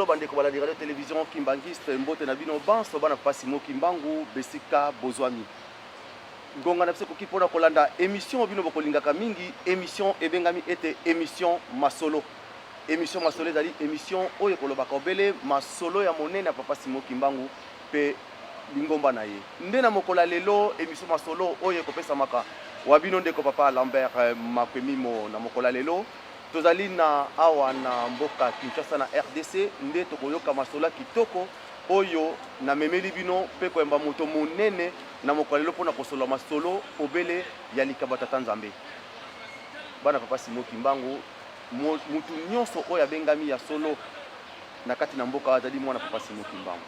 Solo, bandeko balandi radio télévision Kimbanguiste, mbote na bino banso, bana Papa Simon Kimbangu besika bozwami. Ngonga na biso ekoki mpona kolanda émission bino bokolingaka mingi, émission ebengami ete émission Masolo. Émission Masolo ezali émission oyo ekolobaka obele masolo ya monene ya Papa Simon Kimbangu mpe lingomba na ye. Nde na mokolo ya lelo, émission Masolo oyo ekopesamaka wa bino ndeko Papa Lambert Makwemimo. Na mokolo ya lelo, tozali na awa na mboka Kinshasa na RDC, nde tokoyoka masolo ya kitoko oyo namemeli bino mpe koyamba moto monene na mokolo ya lelo mpona kosolola masolo obele ya likabo ya Tata Nzambe. Bana Papa Simon Kimbangu, mutu nyonso oyo abengami ya solo na kati na mboka azali mwana Papa Simon Kimbangu.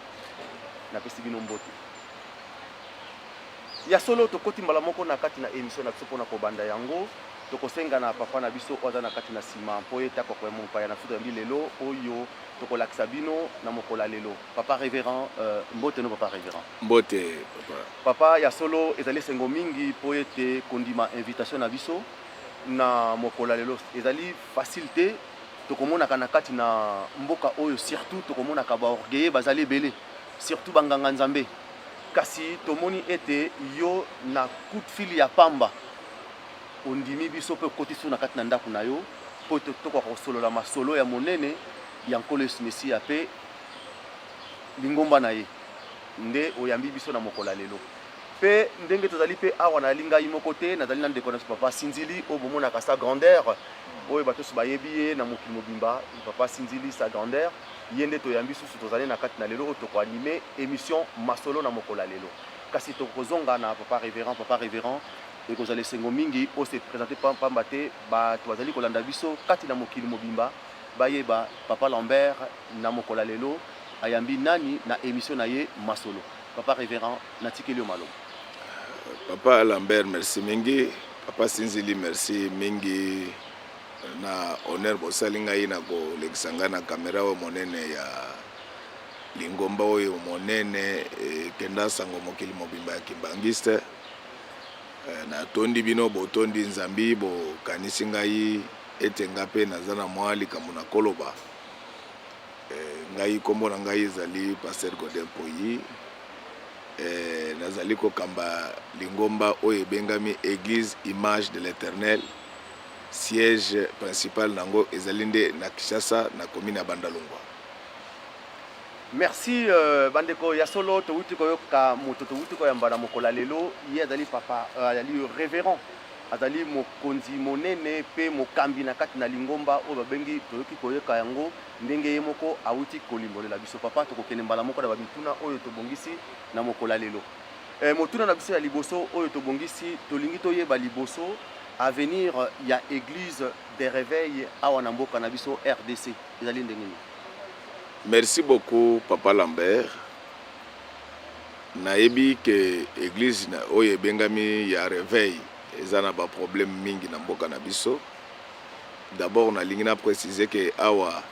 Napesi bino mbote. Ya solo, tokoti mbala moko na kati na émission na biso. Mpona kobanda yango, tokosenga na papa na biso oyo aza na kati na nsima mpo ye takwa mopaya na biso toyambi lelo oyo tokolakisa bino na mokolo ya lelo, Papa Révérend. Mbote no, Papa Révérend. Mbote, papa. Papa, ya solo ezali esengo mingi mpo ete kondima invitation na biso na mokolo ya lelo. Ezali facile te. Tokomonaka na kati na mboka oyo, surtout tokomonaka baorgueilleux bazali ebele, surtout banganga Nzambe. Kasi tomoni ete yo, na coup de fil ya pamba, ondimi biso mpe okoti so na kati na ndako na yo mpo tokoka kosolola masolo ya monene ya Nkolo Yesu Mesiya mpe lingomba na ye. Nde oyambi biso na mokolo ya lelo. Mpe ndenge tozali mpe awa, nayali ngai moko te, nazali na ndeko na biso Papa Sinzili oyo bomonaka, Sa Grandeur, oyo bato nyonso bayebi ye na mokili mobimba. Papa Sinzili, Sa Grandeur, ye nde toyambi susu. Tozali na kati na lelo oyo tokoanime émission Masolo na mokolo ya lelo. Kasi tokozonga na Papa Révérend. Papa Révérend, ekozala esengo mingi ose présente, pamba te bato bazali kolanda biso kati na mokili mobimba bayeba Papa Lambert na mokolo ya lelo ayambi nani na émission na ye Masolo. Papa Révérend, natikeli yo maloba. Papa Lambert, merci mingi. Papa Sinzili, merci mingi na honneur bosali ngai na kolekisa ngai na kamera oyo monene ya lingomba oyo monene ekenda sango mokili mobimba ya Kimbanguiste. Natondi bino, botondi Nzambi bokanisi ngai ete nga mpe naza na mwa likambo na koloba. Ngai, nkombo na ngai ezali Pasteur Godin Poyi. Nazali kokamba lingomba oyo ebengami Église Image de l'Éternel. Siège principal nango ezali nde na Kinshasa, na commune ya Bandalungwa. Merci, bandeko. Ya solo, towuti koyoka moto towuti koyamba na mokolo ya lelo. Ye azali papa, azali révérend, azali mokonzi monene mpe mokambi na kati na lingomba oyo babengi. Toyoki koyoka yango ndenge ye moko awuti kolimbolela biso. Papa, tokokende mbala moko na bamituna oyo tobongisi na mokolo ya lelo. Motuna na biso ya liboso oyo tobongisi, tolingi toyeba liboso avenir ya Église de Réveil awa na mboka na biso RDC ezali ndenge nini? Merci beaucoup, Papa Lambert. Nayebi ke église oyo ebengami ya Réveil eza na baproblème mingi na mboka na biso. D'abord, nalingi na préciser ke awa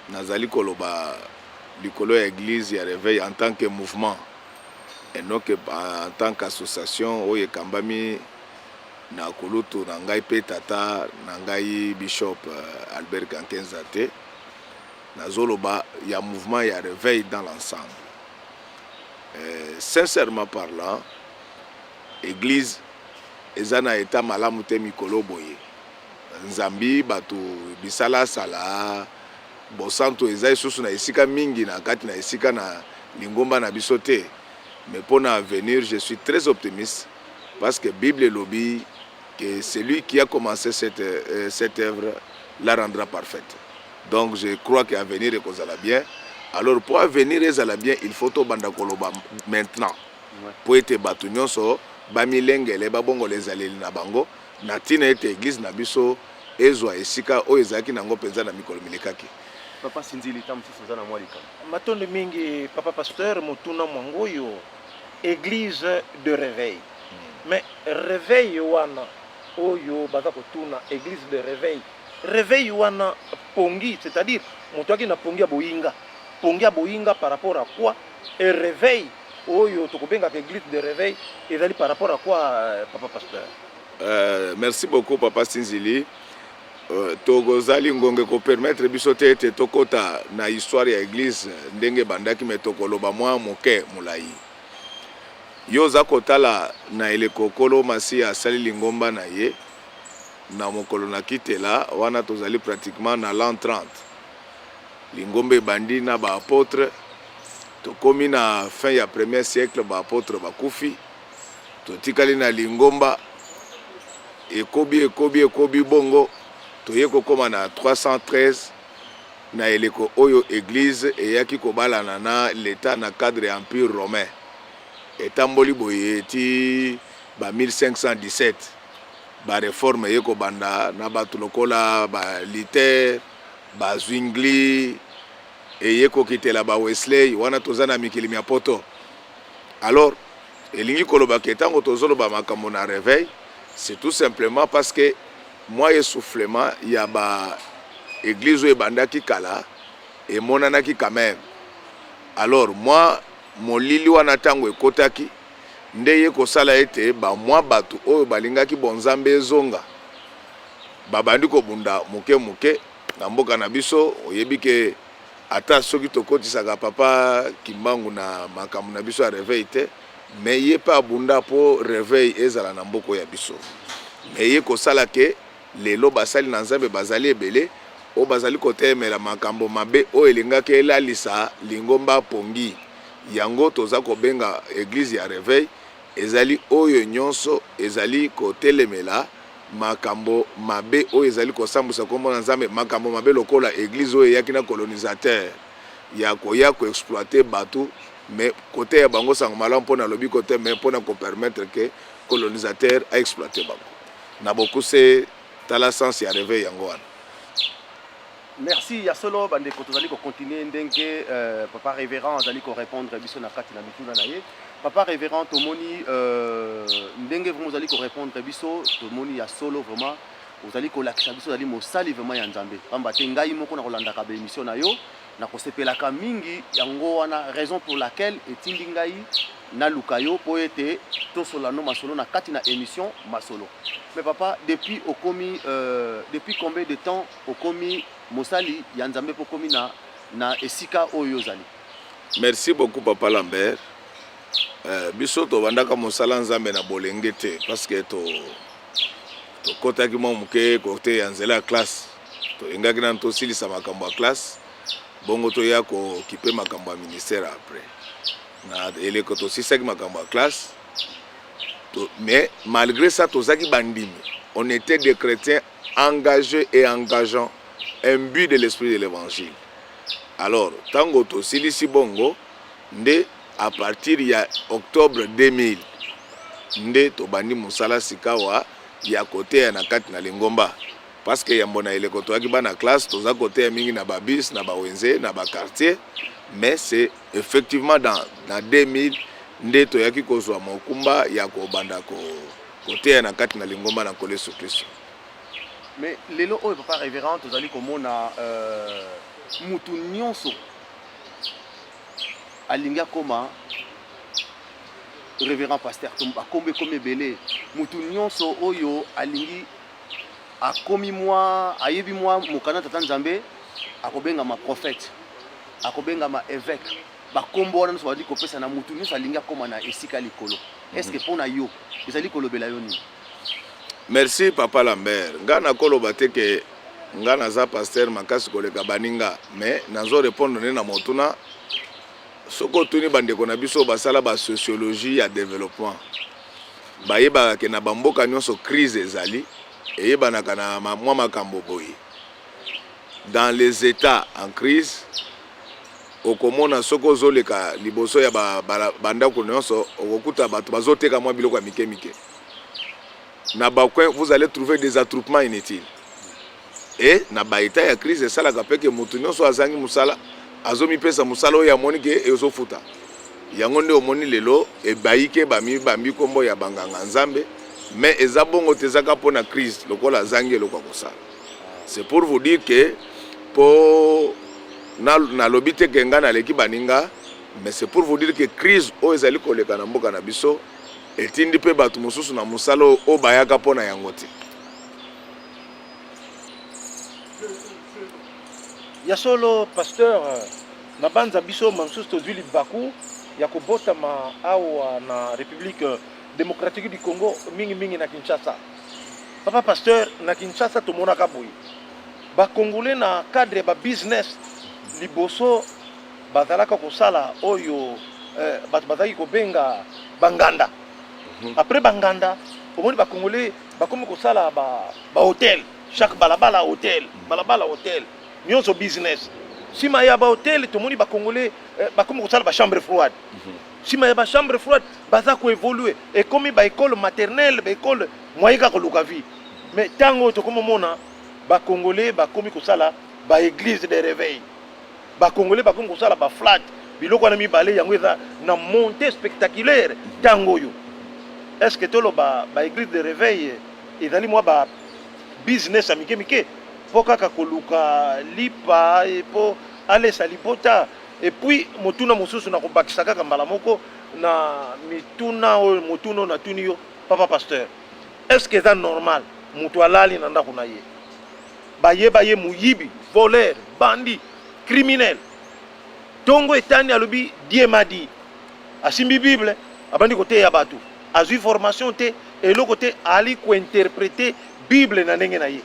nazali koloba likolo ya Église ya Réveil en tant que mouvement et non que en tant qu'association oyo ekambami na kulutu na ngai mpe tata na ngai, Bishop Albert Kankenza te. Nazoloba ya mouvement ya Réveil dans l'ensemble. Sincèrement parlant, église eza na état malamu te mikolo boye. Nzambi bato bisalasala, bosantu eza lisusu na esika mingi na kati na esika na lingomba na biso te. Mais mpona avenir, je suis très optimiste, parce que Bible elobi que celui qui a commencé cette œuvre la rendra parfaite. Donc je crois que avenir ekozala bien. Alors, po avenir ezala bien, il faut tobanda koloba maintenant po ete bato nyonso bamilengele, babongola ezaleli na bango na ntina ete église na biso ezwa esika oyo ezalaki nango mpenza na mikolo milekaki. Papa Sinzili, ta mosusu oza na mwa likambo. Matondo mingi, papa pasteur. Motuna mwango oyo: Église de Réveil, mais réveil wana oyo baza kotuna, Église de Réveil, réveil wana pongi, c'est-à-dire moto aki na pongi ya boyinga, pongi ya boyinga par rapport à quoi? Et réveil oyo tokobengaka Église de Réveil ezali par rapport à quoi, papa pasteur? Merci beaucoup, papa Sinzili. Tokozali ngonga ekopermettre biso te ete tokota na histoire ya eglise ndenge ebandaki, me tokoloba mwa moke molai. Yo oza kotala na eleko Nkolo Masiya asali lingomba na ye na mokolo na kitela, wana tozali pratiquement na l'an 30. Lingomba ebandi na ba apotres, tokomi na fin ya premier siècle, ba apotres bakufi, totikali na lingomba ekobi ekobi ekobi bongo toye kokoma na 313 na eleko oyo eglise eyaki kobalana na l'etat na cadre ya empire romain. Etamboli boye ti ba 1517 ba reforme eye kobanda na bato lokola ba Luther, ba Zwingli, eye kokitela ba Wesley, wana toza na mikili mya poto. Alors elingi koloba ke ntango tozoloba makambo na reveil, c'est tout simplement parce que mwa essoufflement ya ba eglise oyo ebandaki kala emonanaki quand même. Alors mwa molili wana ntango ekotaki nde ye kosala ete ba mwa bato oyo balingaki bonzambe ezonga babandi kobunda moke moke na mboka na biso. Oyebi ke ata soki tokotisaka papa Kimbangu na makambo na biso ya reveil te, mais ye mpe abunda mpo reveil ezala na mboka ya biso. Mais ye kosala ke lelo basali na Nzambe bazali ebele oyo bazali kotelemela makambo mabe oyo elingaki elalisa lingomba pongi. Yango toza kobenga eglise ya reveil, ezali oyo nyonso ezali kotelemela makambo mabe oyo ezali kosambwisa nkombo na Nzambe, makambo mabe lokola eglise oyo eyaki na colonisateur ya koya koexploiter bato, mais koteya bango sango malamu mpo na lobiko te, mais mpo na kopermettre ke colonisateur aexploiter bango. Na bokuse, tala sens ya reveil yango wana. Merci ya solo bandeko, tozali kocontinue ndenge papa révérend azali korépondre biso na kati na mituna na ye. Papa révérend, tomoni ndenge vraiment ozali korépondre biso, tomoni ya solo vraiment ozali kolakisa biso ozali mosali vraiment ya Nzambe, pamba te ngai moko nakolandaka baémission na yo, nakosepelaka mingi. Yango wana raison pour laquelle etindi ngai naluka yo mpo ete tosola no masolo na kati na émission Masolo. Mais papa, depuis okomi depuis combien de temps okomi mosali ya Nzambe mpo okomi na esika oyo ozali? Merci beaucoup, papa Lambert. Biso tobandaka mosala Nzambe na bolenge te, parce que to tokɔtaki mwa moke kote ya nzela ya classe. Tolingaki nanu tosilisa makambo ya classe, bongo toya kokipe makambo ya ministère après. Na eleko tosilisaki makambo ya classe to, mais malgré ça tozalaki bandimi, on était des chrétiens engagés et engageants, imbus de l'esprit de l'évangile. Alors ntango tosilisi bongo nde à partir ya octobre 2000 nde tobandi mosala sikawa ya koteya na kati na lingomba, parce que yambo na eleko toyaki bana classe, toza koteya mingi na babus, na bawenze, na baquartier. Mais c'est effectivement na 2000 nde toyaki kozwa mokumba ya kobanda koteya na kati na lingomba na Nkolo Yesu Kristo. Mais lelo oyo, papa révérend, tozali komona mutu nyonso alingi akoma révérend, pasteur, to bakombo ekomi ebele. Mutu nyonso oyo alingi akomi mwa ayebi mwa mokanda tata Nzambe, akobengama prophète, akobengama évêque. Bakombo wana nyonso bazali kopesa na mutu nyonso alingi akóma na esika likolo. Est ce que mpo na yo ezali kolobela yo nini? Merci, papa Lambert. Nga nakoloba te ke nga naza pasteur makasi koleka baninga, mais nazo répondre nde na motuna. Soki otuni bandeko na biso basala basociologie ya développement, bayebaka ke na bamboka nyonso crise ezali eyebanaka na mwa makambo boye. Dans les états en crise, okomona soki ozoleka liboso ya bandako nyonso, okokuta bato bazoteka mwa biloko ya mike mike na bacoin, vous allez trouver des attroupements inutiles. E na baétat ya crise esalaka mpe ke motu nyonso azangi mosala azomipesa mosala oyo amoni ke ezofuta. Yango nde omoni lelo ebayike bamibambi nkombo ya banganga Nzambe, mais eza bongo te, ezaka mpo na crise lokola azangi eloko ya kosala. C'est pour vous dire que mpo nalobi te ke ngai naleki baninga, mais c'est pour vous dire que crise oyo ezali koleka na mboka na biso etindi mpe bato mosusu na mosala oyo bayaka mpo na yango te. Ya solo pasteur, nabanza biso mamosusu tozwi libaku ya kobotama awa na Republique Democratique du Congo, mingi mingi na Kinshasa. Papa pasteur, na Kinshasa tomonaka boye, ba Congolais na cadre ya ba business liboso bazalaka kosala oyo bato bazalaki kobenga banganda. Après banganda, omoni ba Congolais bakomi kosala ba hotel, chaque balabala hotel, balabala hotel, nyonso business. Nsima ya ba hotel tomoni ba Congolais bakomi kosala ba chambre froide. Nsima ya ba chambre froide baza koévoluer, ekomi ba école maternelle, ba école moyen kaka koluka vie. Mais ntango oyo tokomi omona ba Congolais bakomi kosala ba église de réveil, ba Congolais bakomi kosala ba flat, biloko wana mibale yango eza na montée spectaculaire ntango oyo. Est ce que toloba ba église de réveil ezali mwa ba business ya mike mike mpo kaka koluka lipa mpo alesa libota? Et puis motuna mosusu na kobakisa kaka mbala moko na mituna oyo, motuna oyo natuni yo papa pasteur, est ce que eza normal moto alali na ndako na ye, bayeba ye moyibi, voleur, bandit, criminel, ntongo etani alobi Dieu m'a dit, asimbi Bible, abandi koteya bato, azwi formation te, eloko te, ali kointerpréter Bible na ndenge na ye?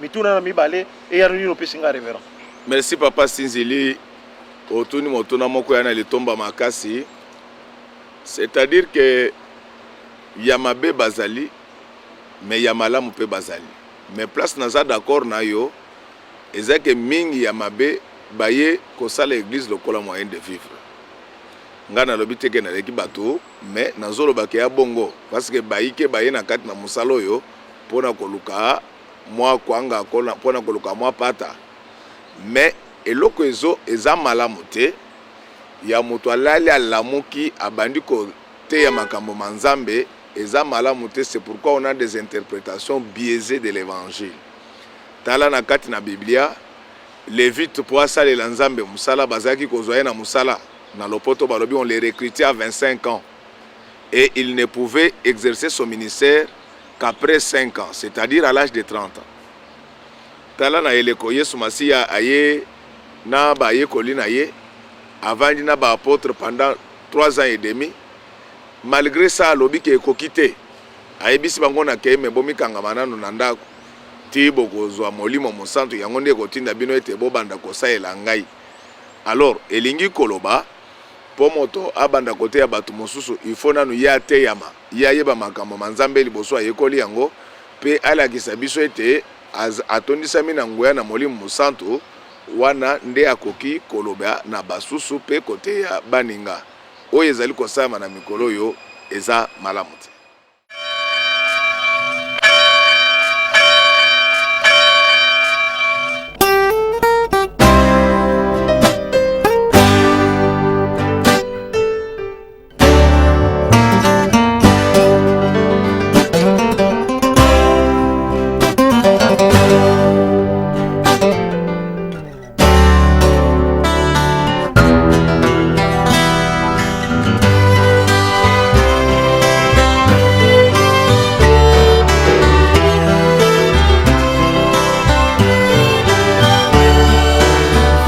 Mituna na mibale, eyano nini opesi nga, révérend? Merci papa Sinzili, otuni motuna moko ya na litomba makasi. C'est-à-dire que ya mabe bazali, mais ya malamu mpe bazali. Mais place naza d'accord na yo eza ke mingi ya mabe baye kosala église lokola moyen de vivre. Ngai nalobi te ke naleki bato, mais nazolobaka ya bongo parce que bayike baye na kati na mosala oyo mpona koluka mwa kwanga, mpona koluka mwa pata. Mais eloko ezo eza malamu te ya moto alali, alamuki, abandi koteya makambo ma Nzambe, eza malamu te. C'est pourquoi on a des interprétations biaisées de l'évangile. Tala na kati na Biblia, Lévite mpo asalela Nzambe mosala, bazalaki kozwa ye na mosala. Na lopoto balobi on le recrutait à 25 ans et il ne pouvait exercer son ministère qu'après 5 ans, c'est-à-dire à l'âge de 30 ans. Tala na eleko Yesu Masiya aye na bayekoli na ye, avandi na baapôtre pendant 3 ans et demi. Malgré ça alobi ke ekoki te, ayebisi bango na kei, me bomikangama nanu na ndako ti bokozwa Molimo Mosantu, yango nde ekotinda bino ete bobanda kosalela ngai. Alors elingi koloba mpo moto abanda koteya bato mosusu, il faut nanu ye ateyama, ye ayeba makambo ma Nzambe liboso, ayekoli yango mpe alakisa biso ete atondisami na nguya na Molimo Mosantu. Wana nde akoki koloba na basusu mpe koteya baninga. Oyo ezali kosalama na mikolo oyo eza malamu te.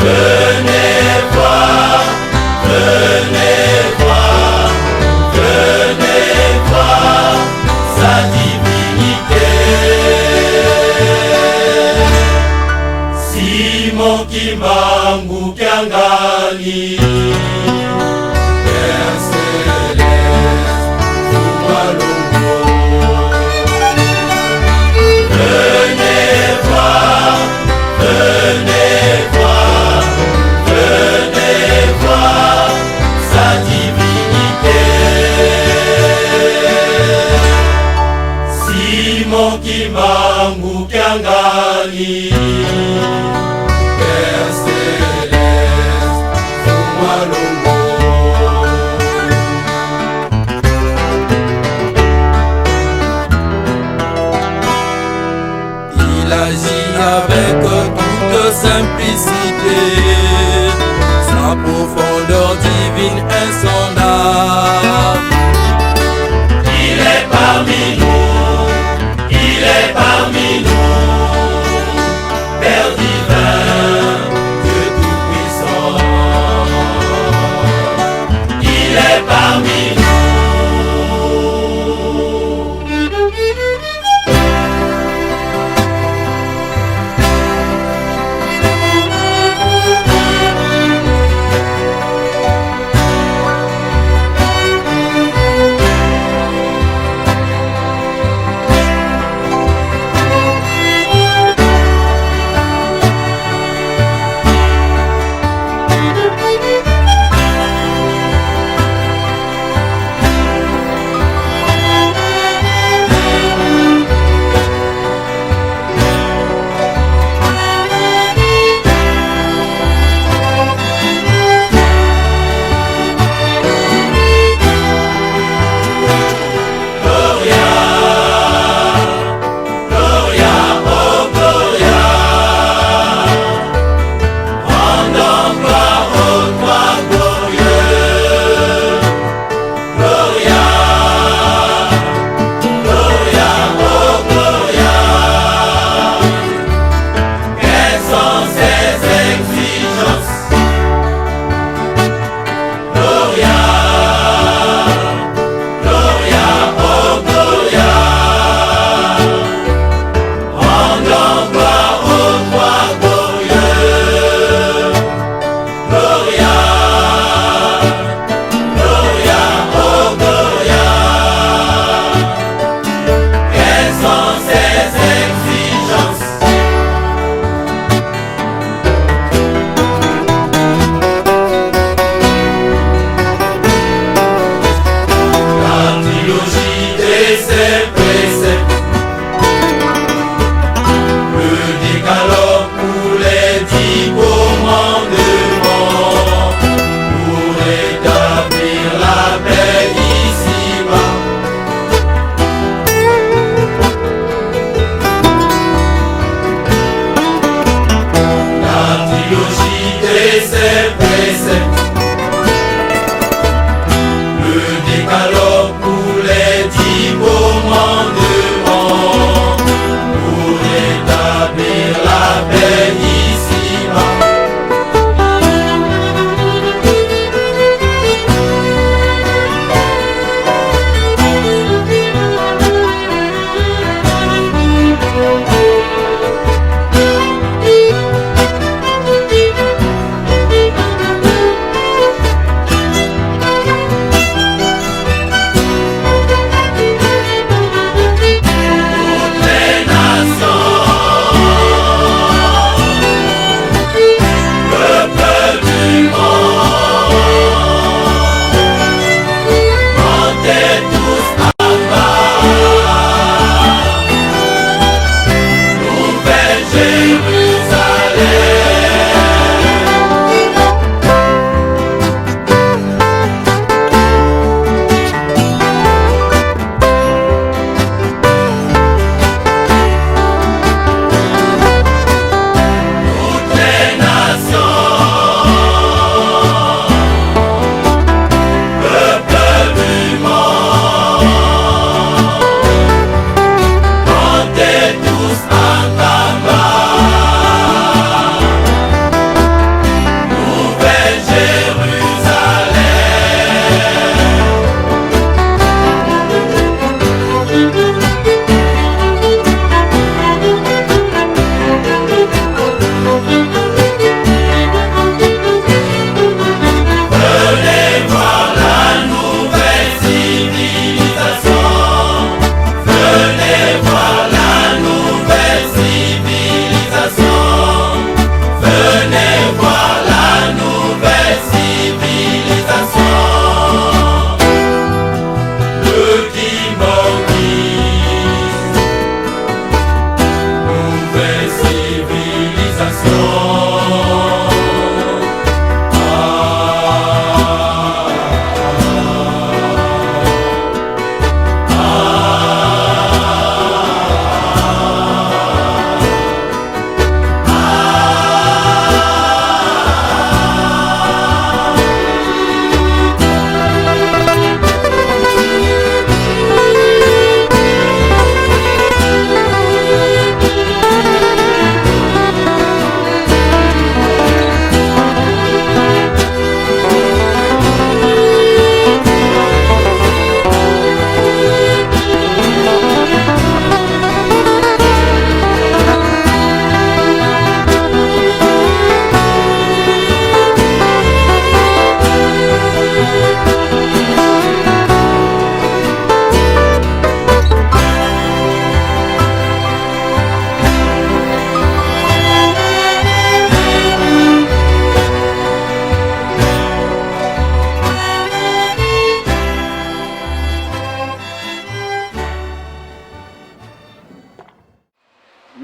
Venez voir, venez voir, venez voir sa divinité. Simon Kimbangu Kiangani, Père Céleste, Malongo. Venez voir, venez voir, venez voir sa divinité. Simon Kimbangu Kiangani, Père Céleste, Malongo. Il agit avec toute simplicité, sa profondeur divine insondable. Il est parmi nous, il est parmi nous, Père divin.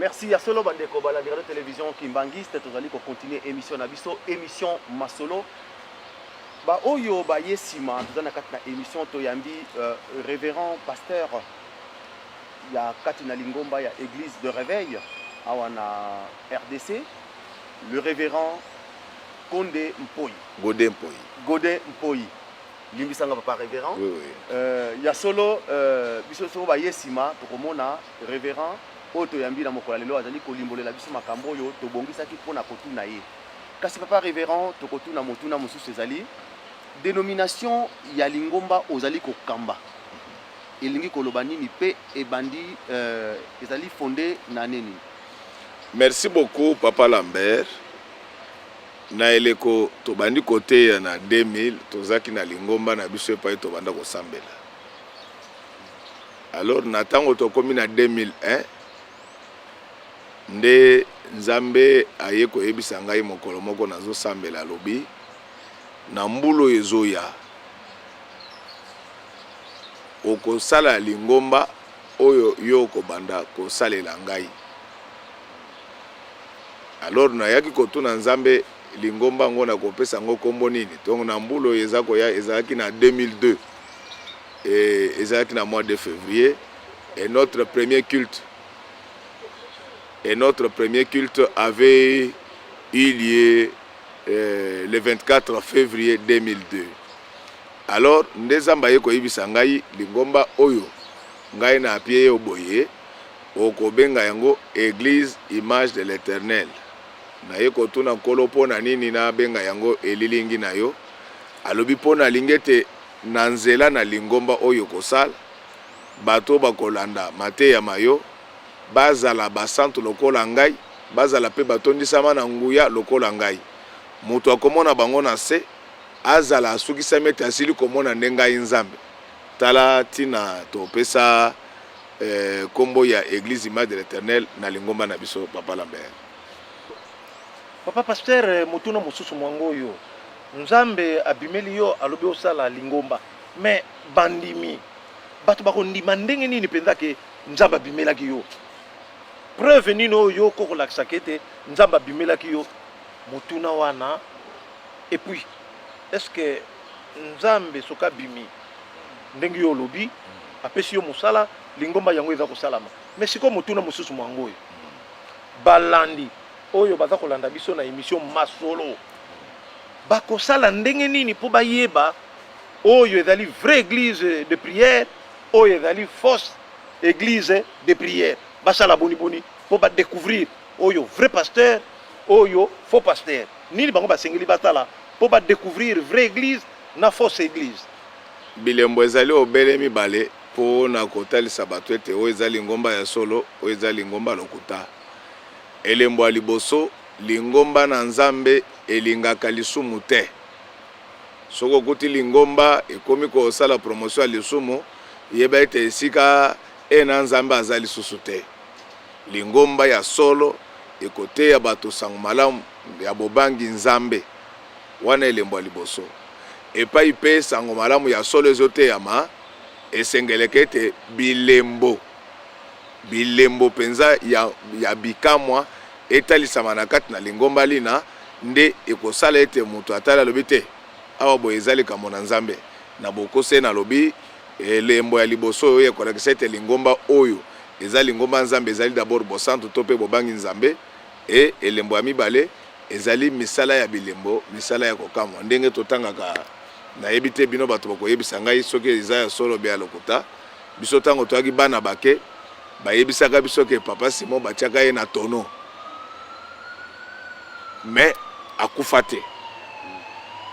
Merci ya solo bandeko balandi radio télévision Kimbanguiste, tozali ko continuer émission na biso, émission Masolo. Ba oyo baye nsima, toza na kati na émission, toyambi révérend pasteur ya kati na lingomba ya Église de Réveil awa na RDC, le révérend Konde Mpoi. Godé Mpoi. Godé Mpoi, limbisanga papa révérend. Oui. Ya solo, biso soko baye nsima, tokomona révérend oyo toyambi na mokolo ya lelo azali kolimbolela biso makambo oyo tobongisaki mpona kotuna ye. Kasi papa révérend, tokotuna motuna mosusu, ezali dénomination ya lingomba ozali kokamba elingi koloba nini mpe ebandi ezali fondé na nini? Merci beaucoup, papa Lambert. Na eleko tobandi koteya na 2000, tozalaki na lingomba na biso epai tobanda kosambela. Alors na ntango tokomi na 2001 nde Nzambe aye koyebisa ngai mokolo moko nazosambela, alobi: na mbula oyo ezoya, okosala lingomba oyo yo okobanda kosalela ngai. Alors nayaki kotuna Nzambe: lingomba yango nakopesa yango nkombo nini? Donc na mbula oyo eza koya, ezalaki na 2002 et ezalaki na mois de février, et notre premier culte avait eu lieu le 24 février 2002. Alors nde Nzambe aye koyebisa ngai: lingomba oyo ngai na apie yo boye, okobenga yango Église Image de l'Éternel. Naye kotuna Nkolo: mpo na nini nabenga yango elilingi na yo? Alobi: mpo nalingi ete na nzela na lingomba oyo kosala, bato bakolanda mateya ma yo bazala basantu lokola ngai, bazala mpe batondisama na nguya lokola ngai. Moto akomona bango na se, azala asukisami ete asili komona nde ngai Nzambe. Tala ntina topesa nkombo ya Église Image de l'Éternel na lingomba na biso, papa Lambert. Papa pasteur, motuna mosusu mwango oyo: Nzambe abimeli yo, alobi osala lingomba, mais bandimi, bato bakondima ndenge nini mpenza ke Nzambe abimelaki yo? Preuve nini oyo yo kokolakisaka ete Nzambe abimelaki yo? Motuna wana. Et puis, est ce que Nzambe soki abimi ndenge yo olobi, apesi yo mosala, lingomba yango eza kosalama? Mais sikoyo motuna mosusu mwango oyo: balandi oyo baza kolanda biso na émission Masolo bakosala ndenge nini mpo bayeba oyo ezali vraie église de prière, oyo ezali fausse église de prière? Basala boniboni mpo badécouvrir oyo vrai pasteur, oyo faux pasteur? Nini bango basengeli basala mpo badécouvrir vraie église na fausse église? Bilembo ezali obele mibale mpo na kotalisa bato ete oyo eza lingomba ya solo, oyo eza lingomba lokuta. Elembo ya liboso: lingomba na Nzambe elingaka lisumu te. Soki okuti lingomba ekomi kosala promotion ya lisumu, yeba ete esika e na Nzambe aza lisusu te. Lingomba ya solo ekoteya bato sango malamu ya bobangi Nzambe. Wana elembo ya liboso. Epai mpe sango malamu ya solo ezoteyama, esengeleka ete bilembo, bilembo mpenza ya bikamwa etalisama na kati na lingomba lina, nde ekosala ete moto atali, alobi te: awa boye eza likambo na Nzambe. Na bokose nalobi, elembo ya liboso oyo ekolakisa ete lingomba oyo eza lingomba Nzambe ezali d'abord bosantu to mpe bobangi Nzambe. E elembo ya mibale ezali misala ya bilembo, misala ya kokamwa, ndenge totangaka. Nayebi te, bino bato bakoyebisa ngai soki eza ya solo be ya lokuta. Biso ntango toyaki bana bake, bayebisaka biso ke papa Simon batiaka ye na tonneau, mais akufa te.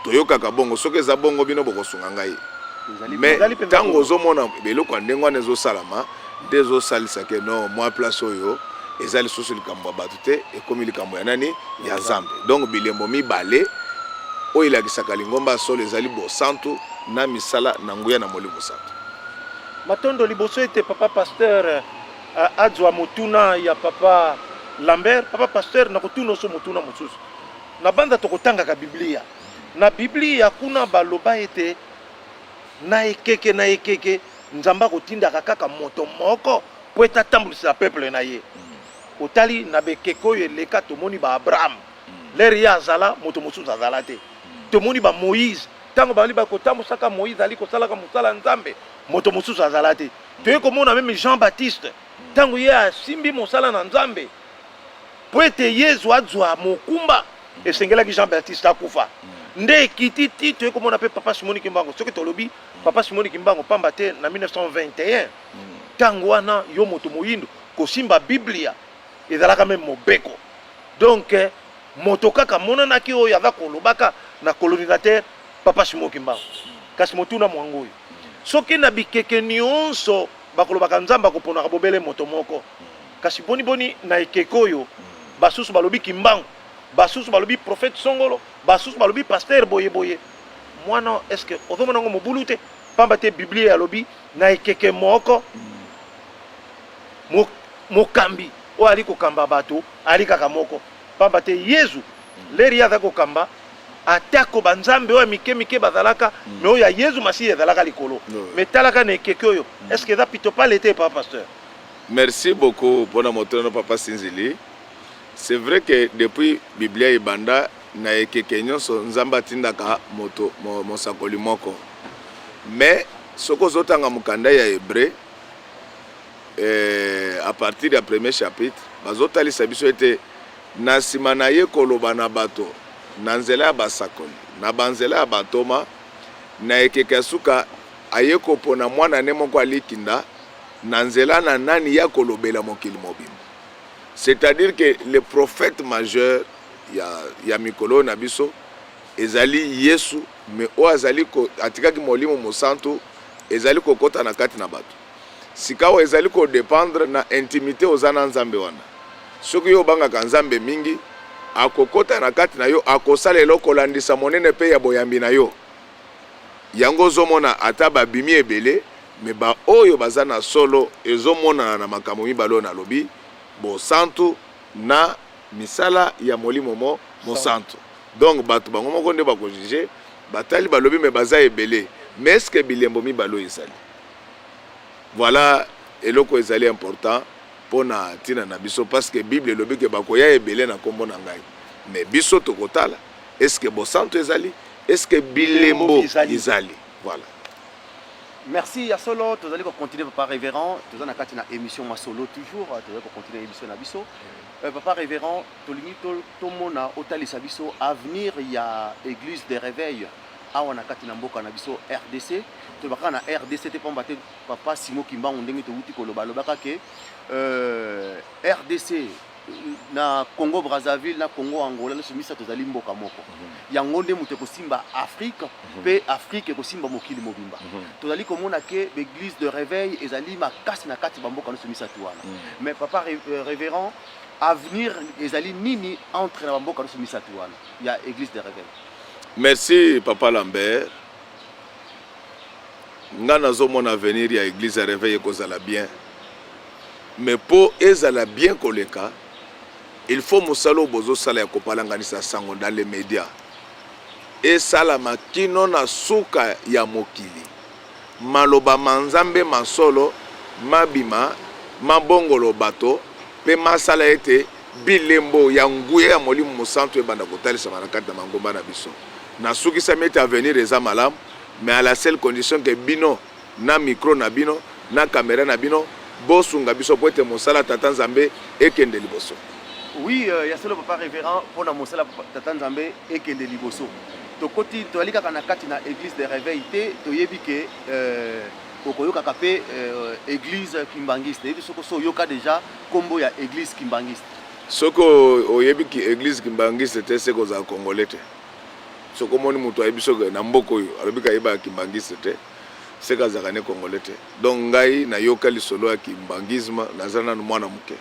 Toyokaka bongo. Soki eza bongo, bino bokosunga ngai. Mais ntango ozomona biloko ya ndenge wana ezosalama, nde ezosalisa ke non, mwa place oyo eza lisusu likambo ya bato te, ekomi likambo ya nani? Ya Nzambe. Donc bilembo mibale oyo elakisaka lingomba ya solo ezali bosantu na misala na nguya na Molimo Santu. Matondo. Liboso ete papa pasteur azwa motuna ya papa Lambert, papa pasteur, nakotuna oso motuna mosusu. Na banza tokotangaka Biblia, na Biblia kuna baloba ete na ekeke na ekeke, Nzambe akotindaka kaka moto moko mpo ete atambwisa peuple na ye. Otali na bekeke oyo eleka, tomoni ba Abraham, lere ye azala, moto mosusu azala te. Tomoni ba Moïse, ntango bazali bakotambusaka Moïse ali kosalaka mosala Nzambe, moto mosusu azala te. Toye komona meme Jean Baptiste, ntango ye asimbi mosala na Nzambe mpo ete Yezu azwa mokumba, esengelaki Jean Baptiste akufa. Nde ekiti ti toye komona mpe Papa Simoni Kimbangu. Soki tolobi Papa Simoni Kimbangu, pamba te na 1921, ntango wana yo moto moyindo kosimba Biblia ezalaka meme mobeko. Donc moto kaka amonanaki oyo aza kolobaka na colonisateur, Papa Simon Kimbangu. Kasi motuna mwango oyo, soki na bikeke nyonso bakolobaka Nzambe akoponaka bobele moto moko, kasi boni boni na ekeke oyo basusu balobi Kimbangu, basusu balobi prophète Songolo, basusu balobi pasteur boye boye, mwana est-ce que ozomona yango mobulu te? Pamba te Biblia alobi na ekeke moko mokambi oyo ali kokamba bato ali kaka moko. Pamba te Yezu leri ye azali kokamba, atako banzambe oyo ya mike mike bazalaka, me oyo ya Yezu Masiya ezalaka likolo. Me talaka na ekeke oyo, est ce que eza pitopale te, papa pasteur? Merci beaucoup mpona motuna papa Sinzili. C'est vrai que depuis Biblia ebanda, na ekeke nyonso Nzambe atindaka moto mosakoli moko. Mais soki ozotanga mokanda ya Hébreu, à partir ya premier chapitre, bazotalisa biso ete na nsima na ye koloba na bato na nzela ya basakoli, na banzela ya bantoma, na ekeke ya suka aye kopona mwana ne moko alikinda na nzela na nani ya kolobela mokili mobimba. C'est-à-dire que le prophète majeur ya mikolo na biso ezali Yesu, mais oyo azali atikaki molimo mosantu ezali kokota na kati na bato. Sikawa ezali kodépendre na intimité oza na Nzambe wana. Soki yo obangaka Nzambe mingi, akokota na kati na yo, akosala eloko kolandisa monene mpe ya boyambi na yo. Yango ozomona ata babimi ebele, me baoyo baza na solo ezomonana na makambo mibale oyo nalobi, bosantu na misala ya molimo mo mosantu. Donc bato bango moko nde bakojuge, batali balobi me baza ebele, mais est-ce que bilembo mibale oyo ezali? Voilà eloko ezali important mpona ntina na biso, parce que Bible elobi ke bakoya ebele na nkombo na ngai, mais biso tokotala est-ce que bosantu ezali, est-ce que bilembo ezali. Voilà. Merci ya solo. Tozali kocontinue, papa révérend, toza na kati na émission Masolo toujours, tozali kocontinue émission na biso. Papa révérend, tolingi tomona otalisa biso avenir ya église de réveil awa na kati na mboka na biso RDC. Tolobaka na RDC te, pamba te papa Simon Kimbangu, ndenge towuti koloba, alobaka ke RDC na Congo Brazzaville na Congo Angola nyonso misato ezali mboka moko. Yango nde moto ekosimba Afrique, mpe Afrique ekosimba mokili mobimba. Tozali komona ke baeglise de réveil ezali makasi na kati bamboka nyonso misato wana. Mais papa révérend, avenir ezali nini entre na bamboka nyonso misato wana ya église de réveil? Merci papa Lambert. Nga nazomona avenir ya église ya réveil ekozala bien, mais mpo ezala bien koleka, il faut mosala oyo bozosala ya kopalanganisa sango dans les médias esalama kino na suka ya mokili. Maloba ma Nzambe masolo mabima, mabongolo bato mpe masala ete bilembo ya nguya ya molimo mosantu ebanda kotalisama na kati na mangomba na biso. Nasukisami ete avenir eza malamu, mais à la seule condition ke bino na micro na bino na kamera na bino bosunga biso po ete mosala tata Nzambe ekende liboso. Oui, ya solo papa révérend, mpona mosala tata Nzambe ekende liboso, tokoti, toyali kaka na kati na église de réveil te. Toyebi ke okoyokaka mpe église kimbangiste. Yebi soko so oyoka déjà nkombo ya église kimbangiste? Soki oyebi ki église kimbangiste te, se kozala congolais te. Soki omoni moto ayebi, soki na mboka oyo alobi kayebaka kimbangiste te, seke azalaka ne congolais te. Donc ngai nayoka lisolo ya kimbangisme, naza nanu mwana moke.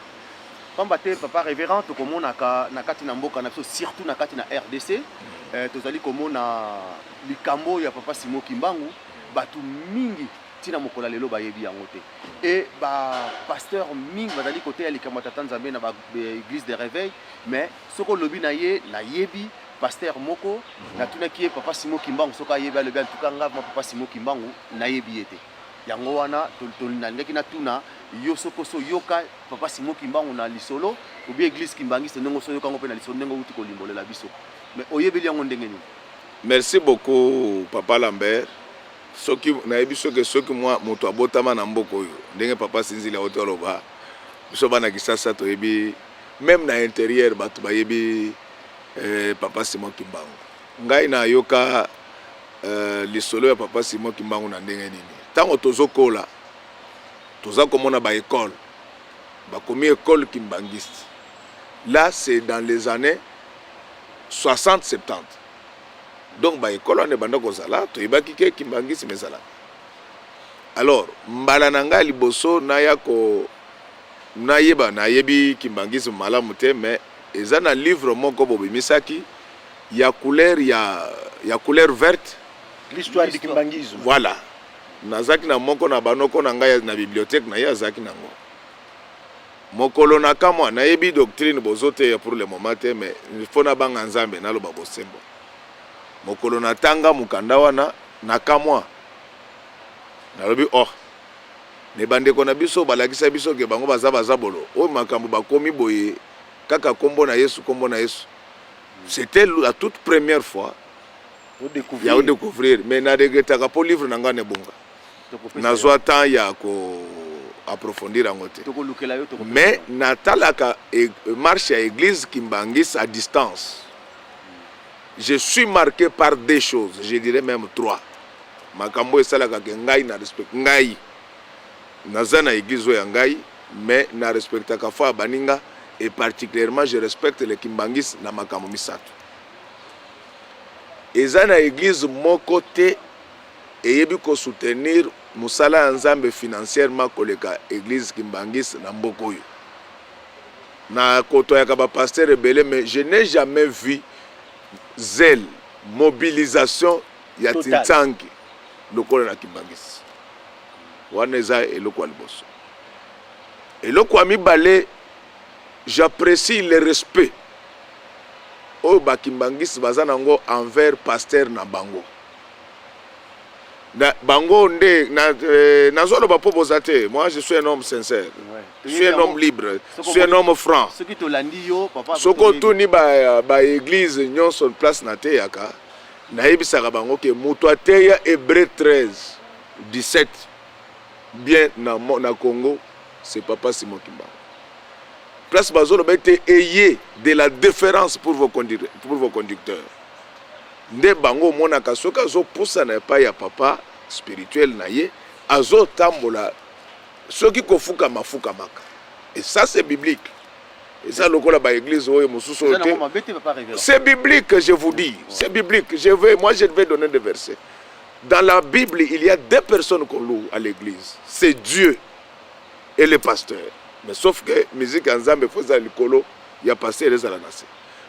Pamba te papa révérend, tokomonaka na kati na mboka na biso, surtout na kati na RDC, tozali komona likambo ya papa Simon Kimbangu. Bato mingi ntina mokolo ya lelo bayebi yango te, e bapasteur mingi bazali koteya likambo ya tata Nzambe na baeglise de réveil, mais soki olobi na ye, nayebi pasteur moko, natunaki ye papa Simon Kimbangu soki ayebi, alobi: "En tout cas, nga papa Simon Kimbangu nayebi ye te." Yango wana nalingaki natuna. Yo soki osi oyoka Papa Simon Kimbangu na lisolo ou bien eglise kimbanguiste ndenge osi oyoka yango pe na lisolo ndenge owuti kolimbolela biso mais oyebeli yango ndenge nini? Merci beaucoup papa Lambert, soki nayebi soki soki mwa moto abotama na mboka oyo ndenge papa Sinzili awuti oloba, biso bana Kisasa toyebi meme na interieur bato bayebi eh, papa Simon Kimbangu. Ngai nayoka eh, lisolo ya papa Simon Kimbangu na ndenge nini? Tango tozokola toza komona ba ecole bakomi ecole kimbanguiste, là c'est dans les années 60 70, donc ba ecole wana ebanda kozala, toyebaki ke kimbanguisme ezalaka. Alors mbala na ngai liboso naya ko nayeba, nayebi kimbanguisme malamu te, mais eza na livre moko bobimisaki ya couleur ya couleur verte, l'histoire du kimbanguisme. Voilà, nazalaki na moko na banoko na ngai na bibliothèque na ye azalaki nango. Mokolo na kamwa, nayebi doctrine bozoteya pour le moment te, mais il faut nabanga Nzambe, naloba bosembo. Mokolo natanga mokanda wana, na kamwa, nalobi oh, me bandeko na biso balakisa biso ke bango baza bazabolo, oyo makambo bakomi boye kaka kombo na Yesu, kombo na Yesu. C'était la toute première fois ya odécouvrir, mais na regrettaka po livre na ngai na ebonga nazwa temps ya ko approfondir yango te, mais natalaka marche ya église kimbanguiste à distance. Je suis marqué par deux choses, je dirais même trois. Makambo esalaka ke ngai na respect, ngai naza na église oyo ya ngai, mais na respectaka foi ya baninga, et particulièrement je respecte les kimbanguistes na makambo misato. Eza na église moko te eyebi kosoutenir mosala ya Nzambe financièrement koleka église kimbanguiste na mboka oyo. Na kotoyaka ba pasteur ebele, mais je n'ai jamais vu zèle, mobilisation ya tintsangi lokola na kimbanguiste. Wana eza eloko ya liboso. Eloko ya mibale, j'apprécie le respect oyo ba kimbanguiste baza nango envers pasteur na bango. Na bango nde na, nazoloba mpo boza te. Moi, je suis un homme sincère, ouais. Je suis un homme libre, je suis un homme franc. Soki tolandi yo papa, soki otuni ba église nyonso place nateyaka, nayebisaka bango ke moto ateya Hébreu 13 17 bien na Congo, c'est papa Simon Kimbangu. Place bazoloba ete ayez de la déférence pour vos conducteurs, nde bango omonaka soki azopusana epai ya papa spirituel na ye, azotambola, soki kofukama, afukamaka. Et ça, c'est biblique. Eza lokola baéglise oyo mosusu oyo te. C'est biblique, je vous dis, c'est biblique. Je vais moi je vais donner des versets. Dans la Bible, il y a deux personnes qu'on loue à l'église, c'est Dieu et le pasteur. Mais sauf que musique ya Nzambe fo ezala likolo ya pasteur, ezala na se.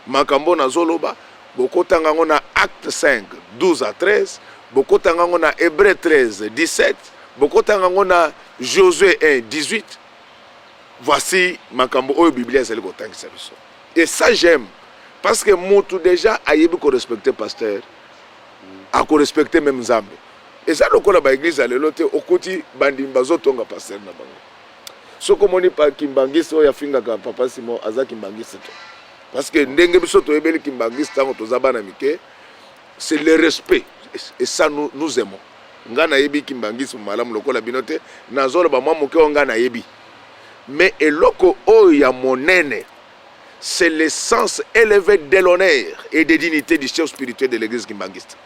Makambo nazoloba, bokotanga yango na Acte 5 12 à 13, bokotanga yango na Hébreu 13 17, bokotanga yango na Josué 1 18. Voici makambo oyo Biblia ezali kotangisa biso. Et ça, j'aime, parce que mutu déjà ayebi korespecte pasteur, akorespecte même Nzambe. Eza lokola baéglise ya lelo te, okuti bandimi bazotonga pasteur na bango. Soki omoni kimbangiste oyo afingaka papa Simon, aza kimbangiste te, parce que ndenge biso toyebeli kimbangiste ntango toza bana mike, c'est le respect, et ça, nous, nous aimons. Nga nayebi kimbanguisme malamu lokola bino te, nazoloba mwa moke oyo nga nayebi. Mais eloko oyo ya monene, c'est le sens élevé de l'honneur et de dignité du chef spirituel de l'église kimbanguiste.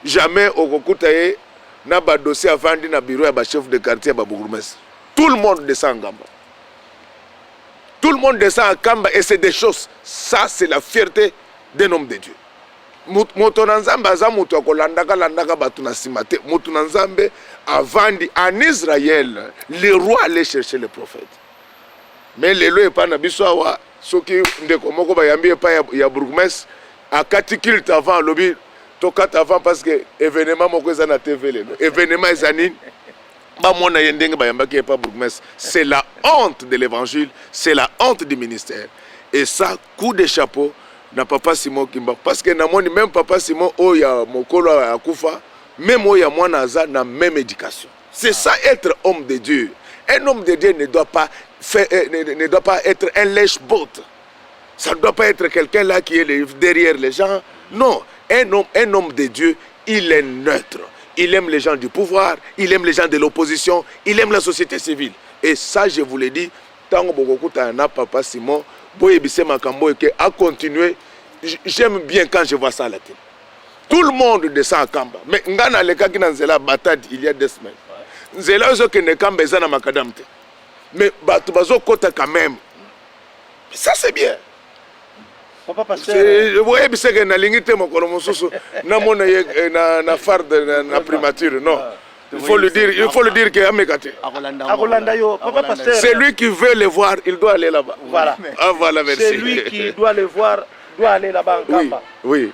Jamais okokuta ye na badossier avandi na bureau ya bachef de quartier, ya babourgmestre. Tout le monde descend en Nkamba, tout le monde descend à Nkamba, et c'est des choses. Ça, c'est la fierté d'un homme de Dieu. Moto na Nzambe aza moto ya kolandaka landaka bato na nsima te. Moto na Nzambe avandi. En Israël, le roi allait chercher le prophète. Mais lelo epai na biso awa, soki ndeko moko bayambi epai ya bourgmestre, akati culte avant, alobi tokata avant parce que événement moko eza na TV lelo. Événement eza nini? Bamona ye ndenge bayambaki epai bourgmestre. C'est la honte de l'évangile, c'est la honte du ministère. Et ça, coup de chapeau na papa Simon Kimbangu, parce que namoni même papa Simon oyo ya mokolo akufa, même oyo ya mwana aza na même éducation. C'est ça, être homme de Dieu. Un homme de Dieu ne doit pas faire, ne doit pas être un lèche-botte. Ça ne doit pas être quelqu'un là qui est derrière les gens. Non, un homme de Dieu, il est neutre. Il aime les gens du pouvoir, il aime les gens de l'opposition, il aime la société civile. Et ça, je vous l'ai dit, tango bokokutana na papa Simon, boyebise makambo ke a continuer. J'aime bien quand je vois ça à la télé. Tout le monde descend à Kamba. Mais nga nalekaki na nzela Matadi il y a 2 semaines. Nzela ezokende Kamba eza na macadam te. Mais bato bazokota quand même. Ça, c'est bien. Papa pasteur. Boyebisa ke nalingi te mokolo mosusu namona ye na farde na primature. Non. Il faut le dire, il faut le dire que ameka te. Akolanda yo, papa pasteur. C'est lui qui veut le voir, il doit aller là-bas. Voilà. Ah voilà, merci. C'est lui qui doit le voir, doit aller là-bas en Kamba. Oui.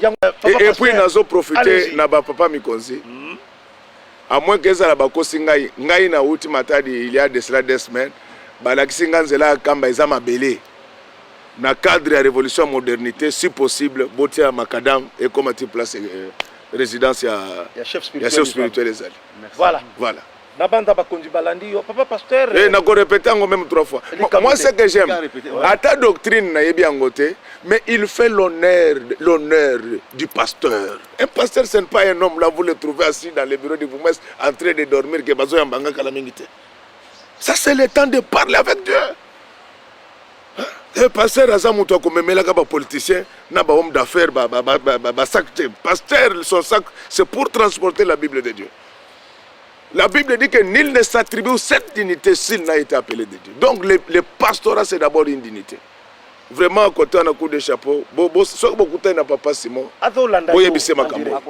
Et puis nazo profiter na ba papa mikonzi. À moins que ezala bakosi ngai, ngai nauti Matadi il y a de cela 2 semaines, balakisi nga nzela ya Kamba eza mabele. Na cadre ya révolution ya modernité, si possible, botia macadam ekoma ti place résidence ya, ya chef spirituel, ya chef spirituel ezali. Voilà. Voilà. Na banda bakonzi balandi yo, papa pasteur. Eh, nakorépéter yango même trois fois. Moi, ce que j'aime, ata doctrine nayebi yango te, mais il fait l'honneur du pasteur. Un pasteur, ce n'est pas un homme là, vous le trouvez assis dans le bureau du bourgmestre en train de dormir, ke bazoyambanga kala mingi te. Ça, c'est le temps de parler avec Dieu. Pasteur aza moto akomemelaka bapoliticien na bahomme d'affaires basac te. Pasteur, son sac, c'est pour transporter la Bible de Dieu. La Bible dit que nul ne s'attribue cette dignité s'il n'a été appelé de Dieu. Donc le pastorat, c'est d'abord une dignité. Vraiment, côté un coup de chapeau, soki bokutani na papa Simon, Azolanda. Boyebise makambo.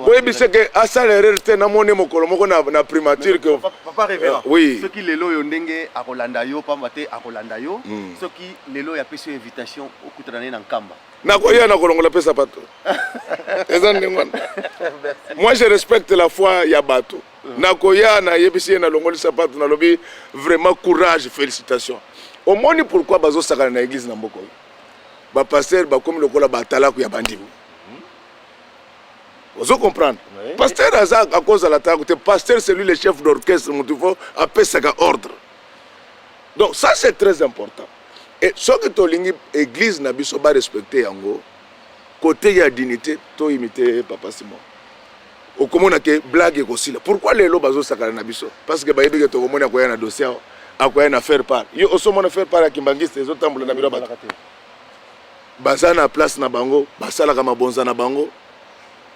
Boyebise ke asala erreur te, namoni mokolo moko na primature ke Papa révérend. Oui. Soki lelo oyo ndenge akolanda yo, pamba te akolanda yo, soki lelo oyo apesi yo invitation okutana naye na Nkamba? Nakoya, nakolongola mpe sapato, eza ndenge wana. Moi, je respecte la foi ya bato. Nakoya, nayebisi ye, nalongoli sapato, nalobi vraiment courage, félicitation. Omoni pourquoi bazosakana na église na mboka oyo? Bapasteur bakomi lokola batalaku ya bandimi, ozo comprendre? Pasteur aza akozala talaku te. Pasteur, c'est lui le chef d'orchestre, motu fo apesaka ordre. Donc ça, c'est très important. Et soki tolingi église na biso barespecte yango côté ya dignité, toimite papa Simon, okomona ke blague ekosila. Pourquoi lelo bazosakana na biso? Parce que bayebi ke tokomoni akoya na dossier awa, akoya na faire part. Yo osomona faire part ya kimbangiste ezotambola na biro? Bato baza na place na bango, basalaka mabonza na bango.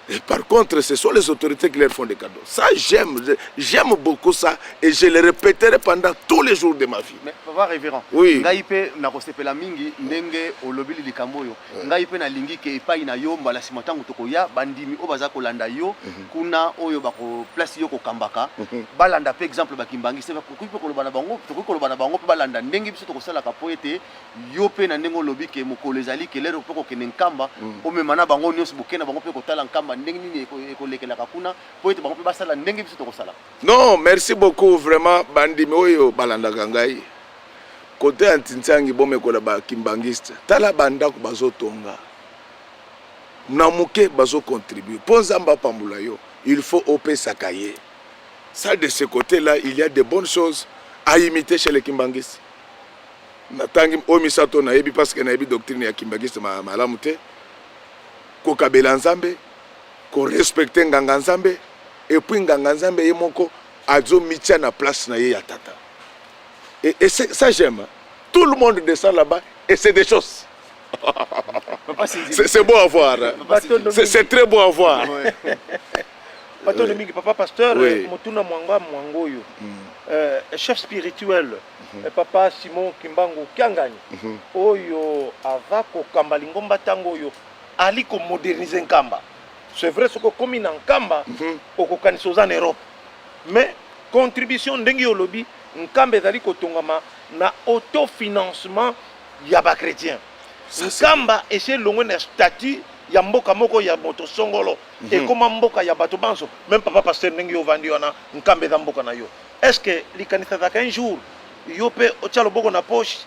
Et par contre, ce sont les autorités qui leur font des cadeaux. Ça, j'aime, j'aime beaucoup ça et je le répéterai pendant tous les jours de ma vie. Mais papa révérend, Oui. ngai mpe nakosepela mingi ndenge olobeli likambo oyo. Ngai mpe nalingi ke epai na yo mbala nsima ntango tokoya, bandimi oyo baza kolanda yo kuna, oyo bako place yo kokambaka, balanda mpe exemple bakimbangisi. Tokoki mpe koloba na bango, tokoki koloba na bango mpe balanda ndenge biso tokosalaka, mpo ete yo mpe na ndenge olobi ke mokolo ezali kelere mpe kokende Nkamba, omema na bango nyonso, bokende na bango mpe kotala Nkamba ndenge nini ekolekelaka kuna, mpo ete bango mpe basala ndenge biso tokosala. Non, merci beaucoup vraiment, bandimi oyo balandaka ngai. Côté ya Ntintiangi, bomekola bakimbangiste. Tala bandako bazotonga. Na moke bazocontribue. Mpo Nzambe apambola yo, il faut opesaka ye. Ça, de ce côté-là, il y a de bonnes choses à imiter chez les kimbangistes. Natangi oyo misato nayebi, parce que nayebi doctrine ya kimbangiste malamu te: kokabela Nzambe, korespecte nganga Nzambe, et puis nganga Nzambe ye moko azomitia na place na ye ya tata. Et ça, j'aime. Tout le monde descend là-bas et c'est des choses, c'est beau à voir, hein. C'est très beau à voir. Batondo mingi, papa pasteur. Oui. Motuna mwanga mwango oyo, chef spirituel papa Simon Kimbangu Kiangani, oyo aza kokamba lingomba ntango oyo ali komodernize Nkamba. C'est vrai, soki okomi na Nkamba, okokanisa oza na Europe. Mais contribution, ndenge olobi, Nkamba ezali kotongama na autofinancement ya bachrétien. Nkamba esi elongwe na statut ya mboka moko ya moto songolo, ekóma mboka ya bato banso. Même papa pasteur, ndenge yo ovandi wana, Nkamba eza mboka na yo. Est ce que likanisa ezalaka un jour yo mpe otya loboko na poche,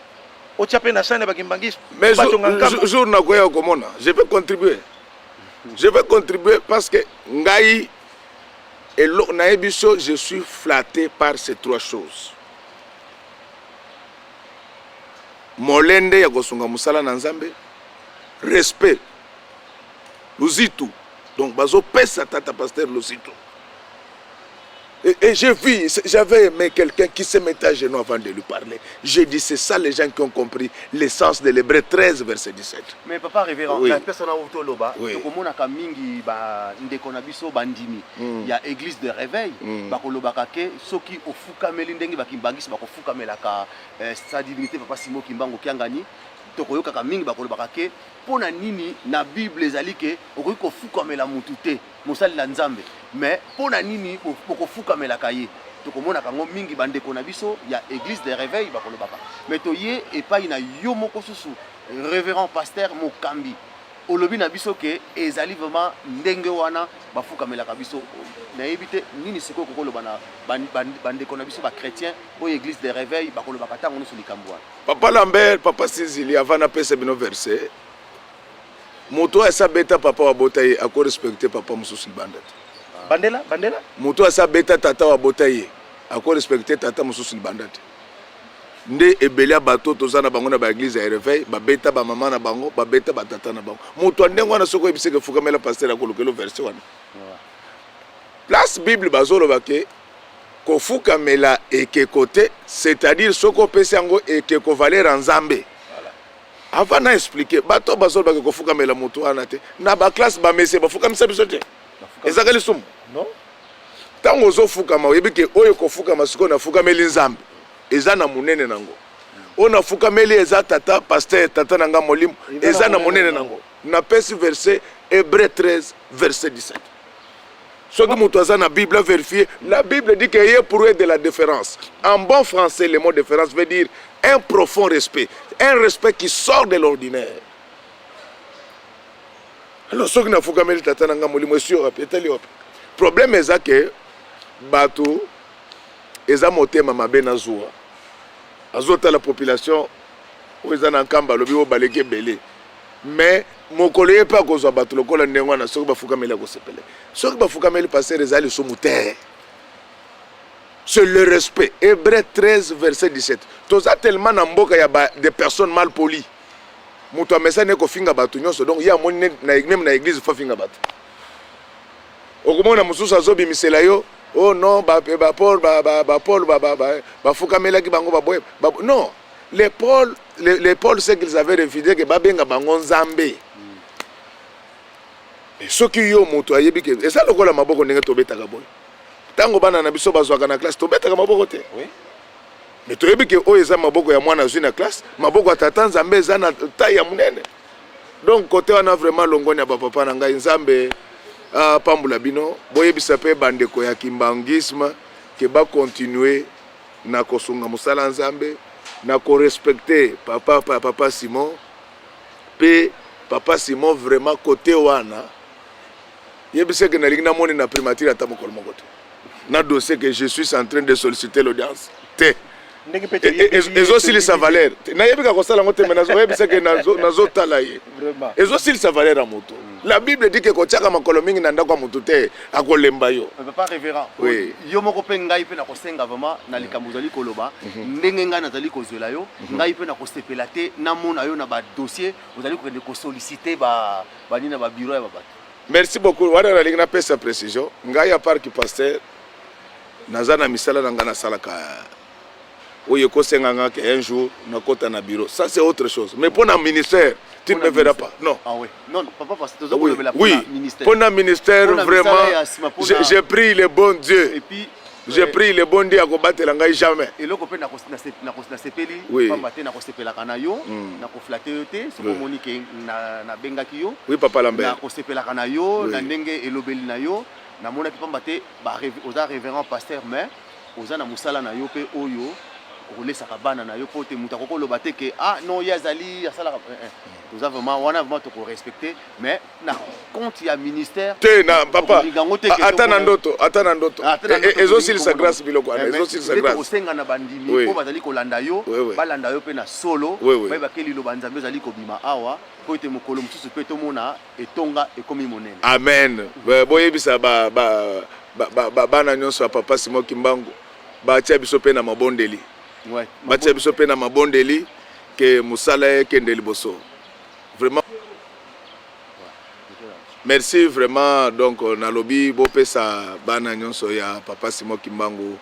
otya mpe na sani ya bakimbangisi? Mais batonga Nkamba? Jour nakoya komona, je vais contribuer, je vais contribuer, parce que ngai Elo nayebi so je suis flatté par ces trois choses. Molende ya kosunga mosala na Nzambe, respect luzitu donc bazopesa tata pasteur luzitu. Et j'ai vu, j'avais aimé quelqu'un qui se mettait à genoux avant de lui parler. J'ai dit, c'est ça les gens qui ont compris l'essence de l'Hébreu 13, verset 17. Mais papa révérend, Oui. la personne a toloba, Oui. tokomonaka mingi ba ndeko na biso bandimi ya église de réveil, bakolobaka ke soki ofukameli ndenge bakimbangisi bakofukamelaka sa divinité papa Simon Kimbangu Kiangani, tokoyokaka mingi bakolobaka ke mpo na nini na Bible ezali ke okoki kofukamela mutu te, mosali na Nzambe, mais mpo na nini bokofukamelaka ye? Tokomonaka yango mingi bandeko na biso ya église de réveil bakolobaka. Mais toye epai na yo moko susu, révérend pasteur mokambi, olobi na biso ke ezali vraiment ndenge wana bafukamelaka biso. Nayebi te nini sikoyo kokoloba na bandeko na biso bachrétien oyo église de réveil bakolobaka ntango nyonso likambo wana. Papa Lambert, papa Sizili, avant napesa bino verset, moto oyo asi abeta papa wabota ye akorespecte papa mosusu libanda te. Bandela, bandela. Moto oyo asi abeta tata wabota ye akorespecte tata mosusu libanda te. Nde ebele ya bato toza na bango na baeglise ya réveil, babeta bamama na bango, babeta batata na bango. Moto ya ndenge wana, soki oyebiseke fukamela pasteur, akolukela verset wana. Place Bible bazoloba ke kofukamela ekeko te, c'est-à-dire soki opesi yango ekeko valeur ya Nzambe. Avant na expliquer, bato bazolobaka kofukamela moto wana te, na baclasse bamese bafukamisa biso te, ezaka lisumu? Non. Ntango ozofukama, oyebi ke oyo kofukama sikoyo nafukameli Nzambe, eza na monene nango. Oyo nafukameli eza tata pasteur, tata na nga molimo, eza na monene nango. Napesi verset Hébreu 13 verset 17. Soki moto aza na Bible, vérifier. La Bible dit que ayez pour eux de la déférence. En bon français, le mot déférence veut dire un profond respect, un respect qui sort de l'ordinaire. Alors soki nafukameli tata na nga molimo, esi wapi, etali wapi problème? Eza ke bato eza motema mabe na zuwa. Azotala population oyo eza na Nkamba, alobi oyo baleki ebele. Mais mokolo ye mpe akozwa bato lokola ndenge wana, soki bafukameli akosepele. Soki bafukameli pasteur, eza lisumu te, c'est le respect. Hébreu 13 verset 17. Toza tellement na mboka ya des personnes mal polies. Moto amesani kofinga bato nyonso, donc ye amoni même na église faut afinga bato. Okomona mosusu azobimisela yo: oh non, bapaul, bapaul bafukamelaki bango baboye. Non, les Paul, les Paul, ce qu'ils avaient refusé, ke babenga bango Nzambe. Soki yo moto ayebi ke eza lokola maboko ndenge tobetaka boye, ntango bana na biso bazwaka na classe, tobetaka maboko te, mais toyebi ke oyo eza maboko ya mwana azwi na classe, maboko ya tata Nzambe eza na taille ya monene. Donc kote wana vraiment, longoni ya bapapa na ngai, Nzambe apambola bino. Boyebisa mpe bandeko ya kimbanguisme ke bacontinue na kosunga mosala ya Nzambe, na korespecte papa, papa Simon. Mpe papa Simon, vraiment kote wana, yebisa ke nalingi namoni na primature ata mokolo moko te na dossier que je suis en train de solliciter l'audience te. Ndenge mpe toyebi. Ezosilisa valeur. Nayebi ka kosala yango te, mais nazoyebisa ke nazotala ye. Vraiment. Ezosilisa valeur ya moto. La Bible dit ke kotiaka makolo mingi na ndako ya moto te, akolemba yo. Mais papa révérend, Oui. yo moko mpe, ngai mpe nakosenga vraiment na likambo ozali koloba, ndenge ngai nazali kozwela yo, ngai mpe nakosepela te namona yo na badossier ozali kokende kosollicite banini na babureau ya babato. Merci beaucoup. Wana nalingi napesa précision. Ngai ya parki pasteur, naza na misala na ngai nasalaka oyo ekosenga nga ke un jour nakota na bureau, ça c'est autre chose. Mais mpo na ministère, tu ne me verras pas, non. Ah oui, non, papa pasteur, toza Oui, kolobela oui. mpona ministère. Mpo na ministère, Mpona vraiment, misala ya nsima, j'ai pris le bon Dieu. Et puis J'ai pris le bon Dieu akobatela ngai jamais. Eloko mpe nasepeli, pamba te nakosepelaka na yo, nakoflatter yo te soki omoni ke nabengaki yo. Oui, papa Lambert. Nakosepelaka na yo na ndenge elobeli na yo namonaki, pamba te oza révérend pasteur, mais oza na mosala na yo mpe oyo. Okolesaka bana na yo mpo te moto akoki koloba te ke ah non, ye azali asalaka eh, eh. Toza vraiment wana, vraiment tokorespecte, mais na compte ya ministère te na papa. Tokolinga yango te ke Ata na ndoto, ata na ndoto. Ah, ata na ndoto. Ezosilisa tolingi grâce, biloko wana Eh, mais ezosilisa nde grâce. tokosenga na bandimi oyo bazali kolanda yo, balanda yo mpe na solo, bayebake liloba Nzambe ezali kobima awa, mpo ete mokolo mosusu mpe tomona etonga ekomi monene. Amen. Boyebisa bana nyonso ya papa Simon Kimbangu batia biso mpe na mabondeli. Batia biso mpe na mabondeli ke mosala ekende liboso vraiment. Merci vraiment. Donc nalobi bopesa bana nyonso ya papa Simon Kimbangu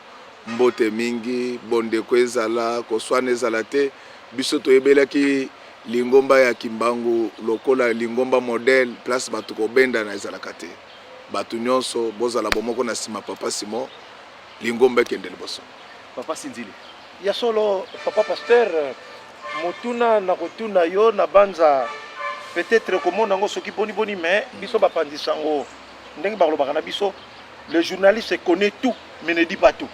mbote mingi. Bondeko ezala, koswana ezala te. Biso toyebelaki lingomba ya Kimbangu lokola lingomba modèle, place bato kobendana ezalaka te. Bato nyonso bozala bomoko na nsima papa Simon, lingomba ekende liboso. Papa Sinzili. Ya solo, papa pasteur, motuna na kotuna yo na banza, peut-être komona yango soki boniboni, mais biso bapanzisa yango ndenge balobaka na biso: le journaliste connaît tout mais ne dit pas tout.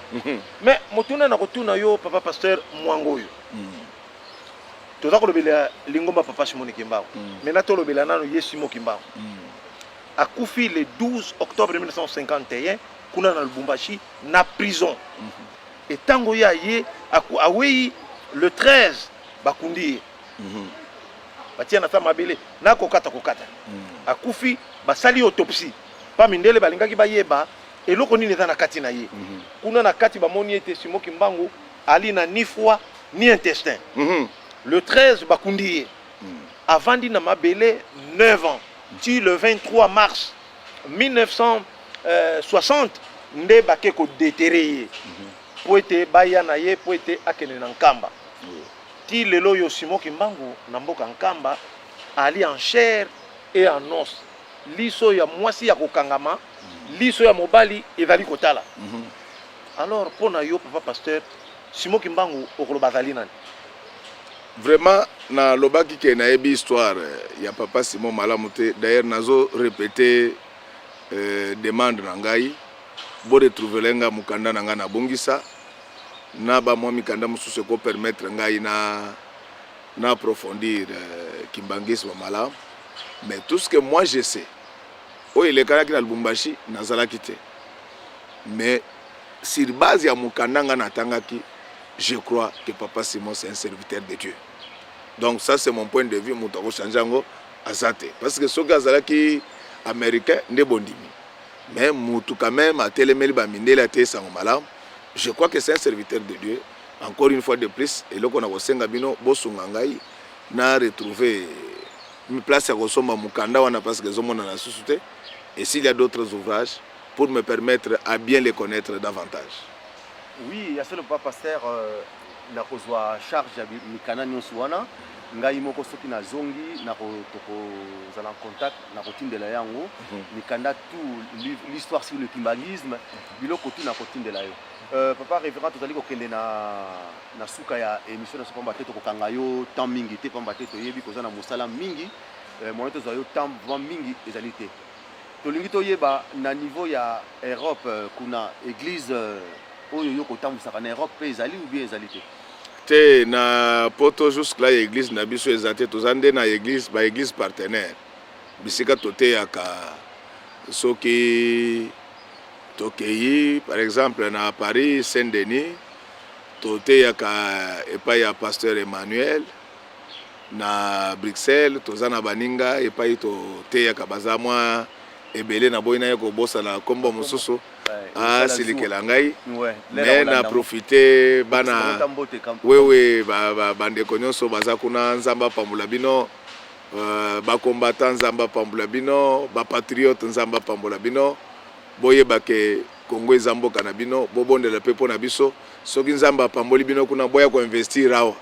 Mais motuna na kotuna yo, papa pasteur Mwango, oyo toza kolobela lingomba papa Simon Kimbangu, maintenant tolobela nano ye Simon Kimbangu. Akufi le 12 octobre 1951 kuna na Lubumbashi na prison. Etango ye aye awei le 13, bakundi ye, batia na sa mabele na kokata kokata. Akufi, basali autopsie pa mindele, balingaki bayeba eloko nini eza na kati na ye. Kuna na kati bamoni ete Simon Kimbangu ali na ni foie ni intestin. Le 13 bakundi ye, avandi na mabele 9 ans ti le 23 mars 1960 nde bake kodéterrer ye po ete baya na ye, po ete akende na Nkamba. Ti lelo oyo Simon Kimbangu na mboka Nkamba ali en chair et en os, liso ya mwasi ya kokangama, liso ya mobali ezali kotala. Alors mpo na yo, papa pasteur, Simon Kimbangu okoloba azali nani? Vraiment, nalobaki ke nayebi histoire ya papa Simon malamu te. D'ailleurs nazo répéter demande na ngai: boretrouvele nga mokanda na ngai nabongisa na bamwa mikanda mosusu ekopermettre ngai na approfondir kimbanguisme malamu. Mais tout ce que moi je sais, oyo elekanaki na Lubumbashi, nazalaki te, mais sur base ya mokanda ngai natangaki, je crois que papa Simon, c'est un serviteur de Dieu. Donc ça, c'est mon point de vue. Moto akochange yango aza te, parce que soki azalaki américain nde bondimi, mais mutu quand même atelemeli bamindele, ate esango malamu. Je crois que c'est un serviteur de Dieu. Encore une fois de plus, eloko na kosenga bino, bosunga ngai na retrouver place ya kosomba mokanda wana, parce que ezomonana susu te, et s'il y a d'autres ouvrages pour me permettre à bien les connaître davantage. Oui, ya solo, papa pasteur, nakozwa charge ya mikanda nyonso wana ngai moko. Soki nazongi, tokozala en contact, nakotindela yango mikanda tout, l'histoire sur le kimbanguisme, biloko tout nakotindela yo. Papa révérend, tozali kokende na suka ya émission na biso, pamba te tokokanga yo temps mingi te, pamba te toyebi koza na mosala mingi. Moyen tozwa yo temps vraiment mingi ezali te. Tolingi toyeba na niveau ya Europe, kuna église oyo yo kotambwisaka na Europe mpe ezali ou bien ezali te? Te, na poto jusque là église na biso eza te. Toza nde na église, baéglise partenaire, bisika toteyaka. Soki tokei par exemple na Paris, Saint Denis, toteyaka epai ya pasteur Emmanuel. Na Bruxelles toza na baninga epai toteyaka, baza mwa ebele. Na boyi na ye kobosana nkombo mosusu, asilikela ngai. Mais na profite bana wewe, bandeko nyonso baza kuna, Nzambe apambola bino. Bakombata, Nzambe apambola bino. Bapatriote, Nzambe apambola bino. Boyeba ke Kongo eza mboka na bino, bobondela mpe mpo na biso. Soki Nzambe apamboli bino kuna, boya koinvestir awa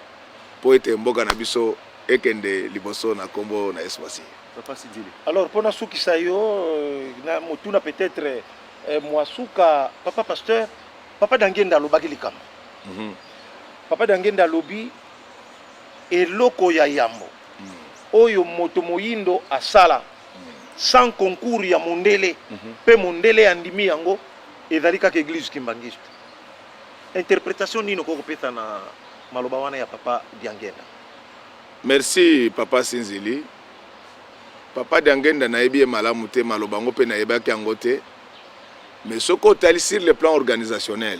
mpo ete mboka na biso ekende liboso na nkombo na Yesu Masihi. Papa Sidili. Alors mpona sukisa yo na motuna peut-être mwasuka, papa pasteur, papa Dangenda alobaki likambo. Papa Dangenda alobi eloko ya yambo oyo moto moyindo asala sans concours ya mondele mpe mondele andimi yango, ezali kaka église kimbanguiste. Interpretation nini okoki kopesa na maloba wana ya papa Diangenda? Merci papa Sinzili. Papa Diangenda nayebi ye malamu te, maloba yango mpe nayebaki yango te. Mais soki otali sur le plan organisationnel,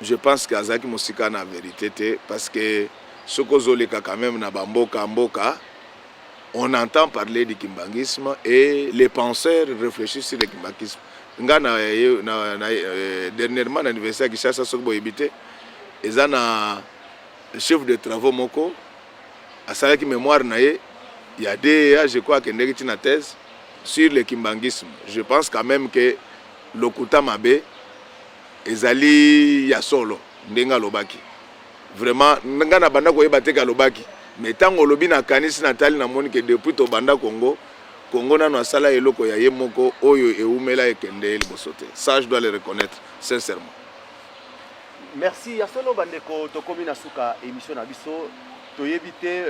je pense que azalaki mosika na verite te parce que soki ozoleka quand même na bamboka mboka, on entend parler du kimbanguisme et les penseurs réfléchissent sur le kimbanguisme. Nga na, na, na, euh, dernièrement na université ya Kinshasa, soki boyebi te, eza na chef de travaux moko asalaki mémoire na ye ya DEA, je crois, akendeki ti na thèse sur le kimbanguisme. Je pense quand même que lokuta mabe ezali ya solo ndenge alobaki. Vraiment nga na banda koyeba te alobaki, mais ntango olobi nakanisi, natali, namoni ke depuis tobanda Congo, Congo nano asala eloko ya ye moko oyo eumela ekende liboso te. Ça, je dois le reconnaître sincèrement. Merci ya solo. Bandeko, tokomi na suka émission na biso. Toyebi te,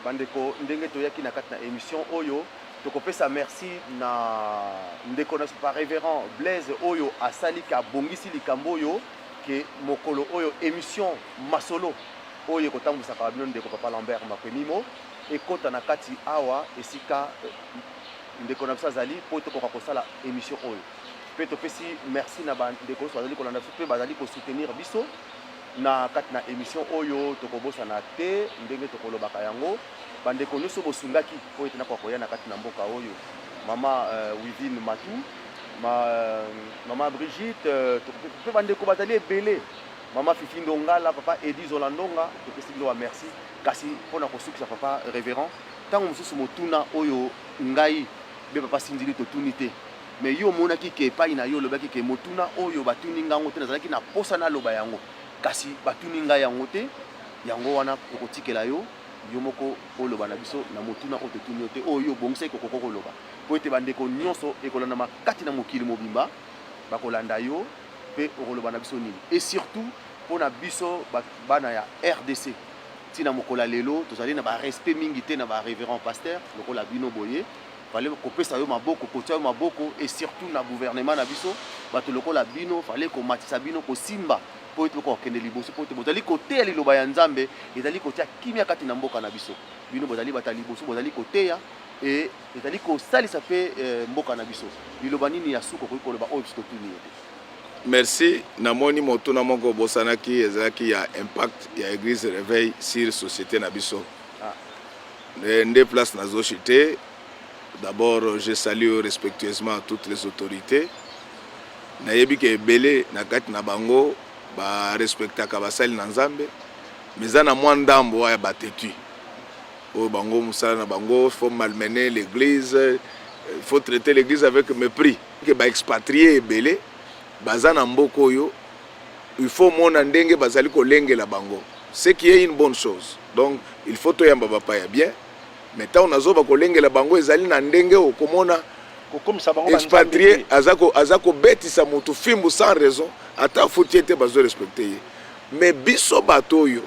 bandeko, ndenge toyaki na kati na émission oyo, tokopesa merci na ndeko na biso pa révérend Blaise oyo asaliki abongisi likambo oyo ke mokolo oyo émission Masolo oyo ekotambwisaka bino ndeko papa Lambert Makwemimo ekɔta na kati awa esika ndeko na biso azali mpo tokoka kosala émission oyo. Mpe topesi merci na bandeko nyonso bazali kolanda biso mpe bazali kosoutenir biso na kati na émission oyo. Tokobosana te ndenge tokolobaka yango, bandeko nyonso bosungaki mpo ete nakoka koya na kati na mboka oyo, mama Wivine Matu, mama Brigitte, mpe bandeko bazali ebele, mama Fifi Ndongala, papa Edi Zola Ndonga, topesi bino ba merci. Kasi mpona kosukisa, papa révérend, ntango mosusu motuna oyo ngai mpe papa Sinzili totuni te, mais yo omonaki ke epai na yo olobaki ke motuna oyo batuni ngango te, nazalaki na posa naloba yango, kasi batuni ngai yango te. Yango wana tokotikela yo, yo moko oloba na biso na motuna oyo totuni yo te, oyo yo obongisaki kokoka koloba, mpo ete bandeko nyonso ekolandama kati na mokili mobimba bakolanda yo mpe okoloba na biso nini. Et surtout mpona biso bana ya RDC, ntina mokolo ya lelo tozali na barespect mingi te na barévérend pasteur lokola bino boye. Fallait kopesa yo maboko, kotia yo maboko, et surtout na gouvernement na biso, bato lokola bino fallait komatisa bino, kosimba mpo ete bokoka kokende liboso, mpo ete bozali koteya liloba ya Nzambe, ezali kotia kimia kati na mboka na biso. Bino bozali bato ya liboso bozali koteya e ezali kosalisa mpe mboka na biso. Liloba nini ya suka okoki koloba oyo biso totuni yo te? Merci. Namoni motuna moko obosanaki, ezalaki ya impact ya église Réveil sur société na biso. Nde place nazochuter. D'abord, je salue respectueusement toutes les autorités. Nayebi ke ebele na kati na bango barespectaka basali na Nzambe, mais eza na mwa ndambo ya batetu oyo bango mosala na bango faut malmener l'église, il faut traiter l'église avec mépris, ke baexpatriés ebele baza na mboka oyo, il faut mona ndenge bazali kolengela bango, ce qui est une bonne chose. Donc il faut toyamba bapaya bien, mais ntango nazoba kolengela bango, ezali na ndenge okomona kokomisa bango expatrié aza kobetisa motu fimbu sans raison, ata afuti ye te, bazorespecter ye. Mais biso bato oyo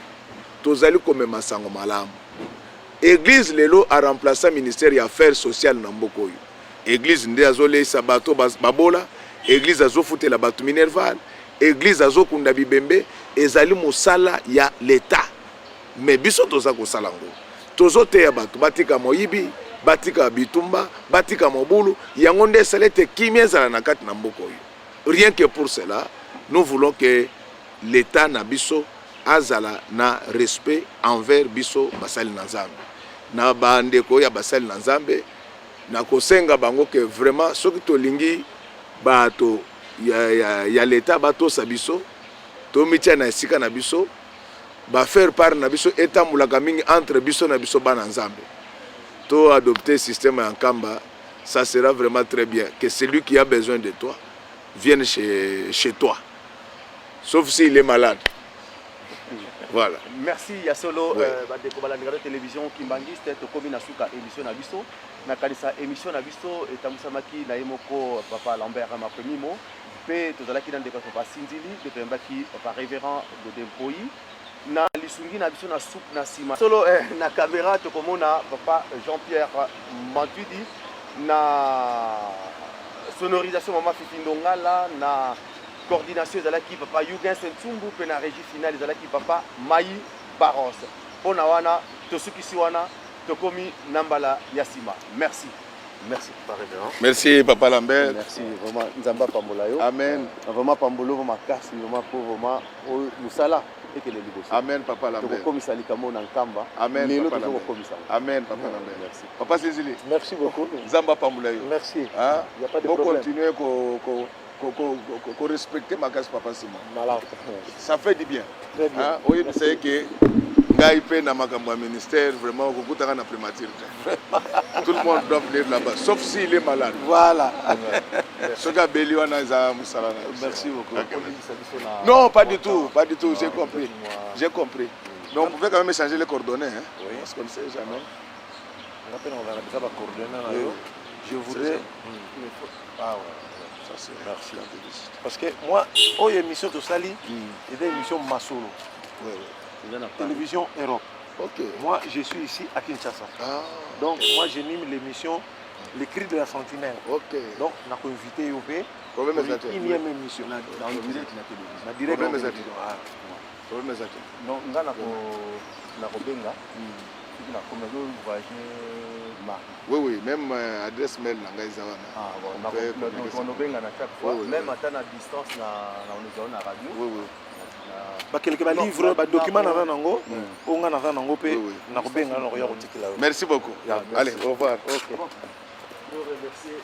tozali komema sango malamu, église lelo aremplacer ministère ya affaires sociales na mboka oyo. Église nde azoleisa bato babola, église azofutela bato minerval, église azokunda bibembe. Ezali mosala ya l'État, mais biso toza kosala yango. Tozoteya bato batika moyibi, batika bitumba, batika mobulu. Yango nde esala ete kimia ezala na kati na mboka oyo. Rien que pour cela, nous voulons que l'État na biso azala na respect envers biso basali na Nzambe. Na bandeko ya basali na Nzambe, nakosenga bango ke vraiment soki tolingi bato ya l'État batosa biso, tomitia na esika na biso, bafaire part na biso etambulaka mingi entre biso na biso bana Nzambe. To adopter système ya Nkamba, ça sera vraiment très bien que celui qui a besoin de toi vienne chez toi, sauf s'il est malade. Voilà. Merci ya solo. Ouais. Bandeko balandaka na télévision Kimbangiste, tokomi na suka émission na biso. Nakanisa émission na biso etambusamaki na ye moko papa Lambert Makwemimo, mpe tozalaki na ndeko ya papa Sinzili, mpe toyambaki papa révérend Gode Mpoi na lisungi na biso na soupe na nsima solo. Na caméra tokomona papa Jean-Pierre Mantudi, na sonorisation mama Fifi Ndongala, na Coordination ezalaki papa Huguens Ntsumbu mpe na régie finale ezalaki papa Mayi Barros. Mpo na wana tosukisi wana, tokomi na mbala ya nsima. Merci. Merci papa révérend. Merci papa Lambert. Merci vraiment, Nzambe apambola yo. Amen. Vraiment pambolo makasi vraiment po vraiment oyo mosala ekende liboso. Amen papa Lambert. Tokokomisa likambo na Nkamba. Amen. Lelo papa tozo Lambert. kokomisa. Amen papa Lambert. Merci. Papa Cécile. Merci beaucoup. Nzambe apambola yo. Merci. Hein? Y a pas de Bo problème. continuer ko ko ko ko ko, ko respecter makasi papa Simon. Malamu. Ça fait du bien. Très bien. Hein? Oyebisa ye ke ngai mpe na makambo ya ministère, vraiment okokutaka na primature te. Tout le monde doit venir là-bas, sauf s'il est malade. Voilà. Soki abeli wana eza mosala na biso. Merci beaucoup. Ok, merci. Non, pas du tout, pas du tout, j'ai compris. J'ai compris. Mais on pouvait quand même échanger les coordonnées, hein, Oui. parce qu'on ne sait jamais. Nga mpe nakozala na biza bacoordonnées na yo. Oui. Je voudrais. Ah ouais. Ça, c'est Merci. carte de visite. Parce que moi, oyo émission tosali eza émission masolo. Ouais. Télévision Europe. Ok. Moi, je suis ici à Kinshasa. Ah, Donc, moi, j'anime l'émission Les Cris de la Sentinelle. ok. Donc, nakoinvité yo mpe Problème eza te. unième émission. Na direct na télévision. Na direct Problème na eza te. télévision. Ah. Problème eza te. Non, nga nakobenga soki nakomi, nazo voyage mardi. Oui, même adresse mail na ngai eza wana. Ah, bon, On peut communiquer ça. obenga na chaque fois, Oui, oui, même oui. ata na distance na onezao na radio. Oui. Bakeleke balivre, badocument naza nango, oyo nga naza nango mpe Oui, oui. nakobenga, nakoya kotikela yo. Merci beaucoup. Ya, merci. Allez, au revoir. Ok. Pour remercier.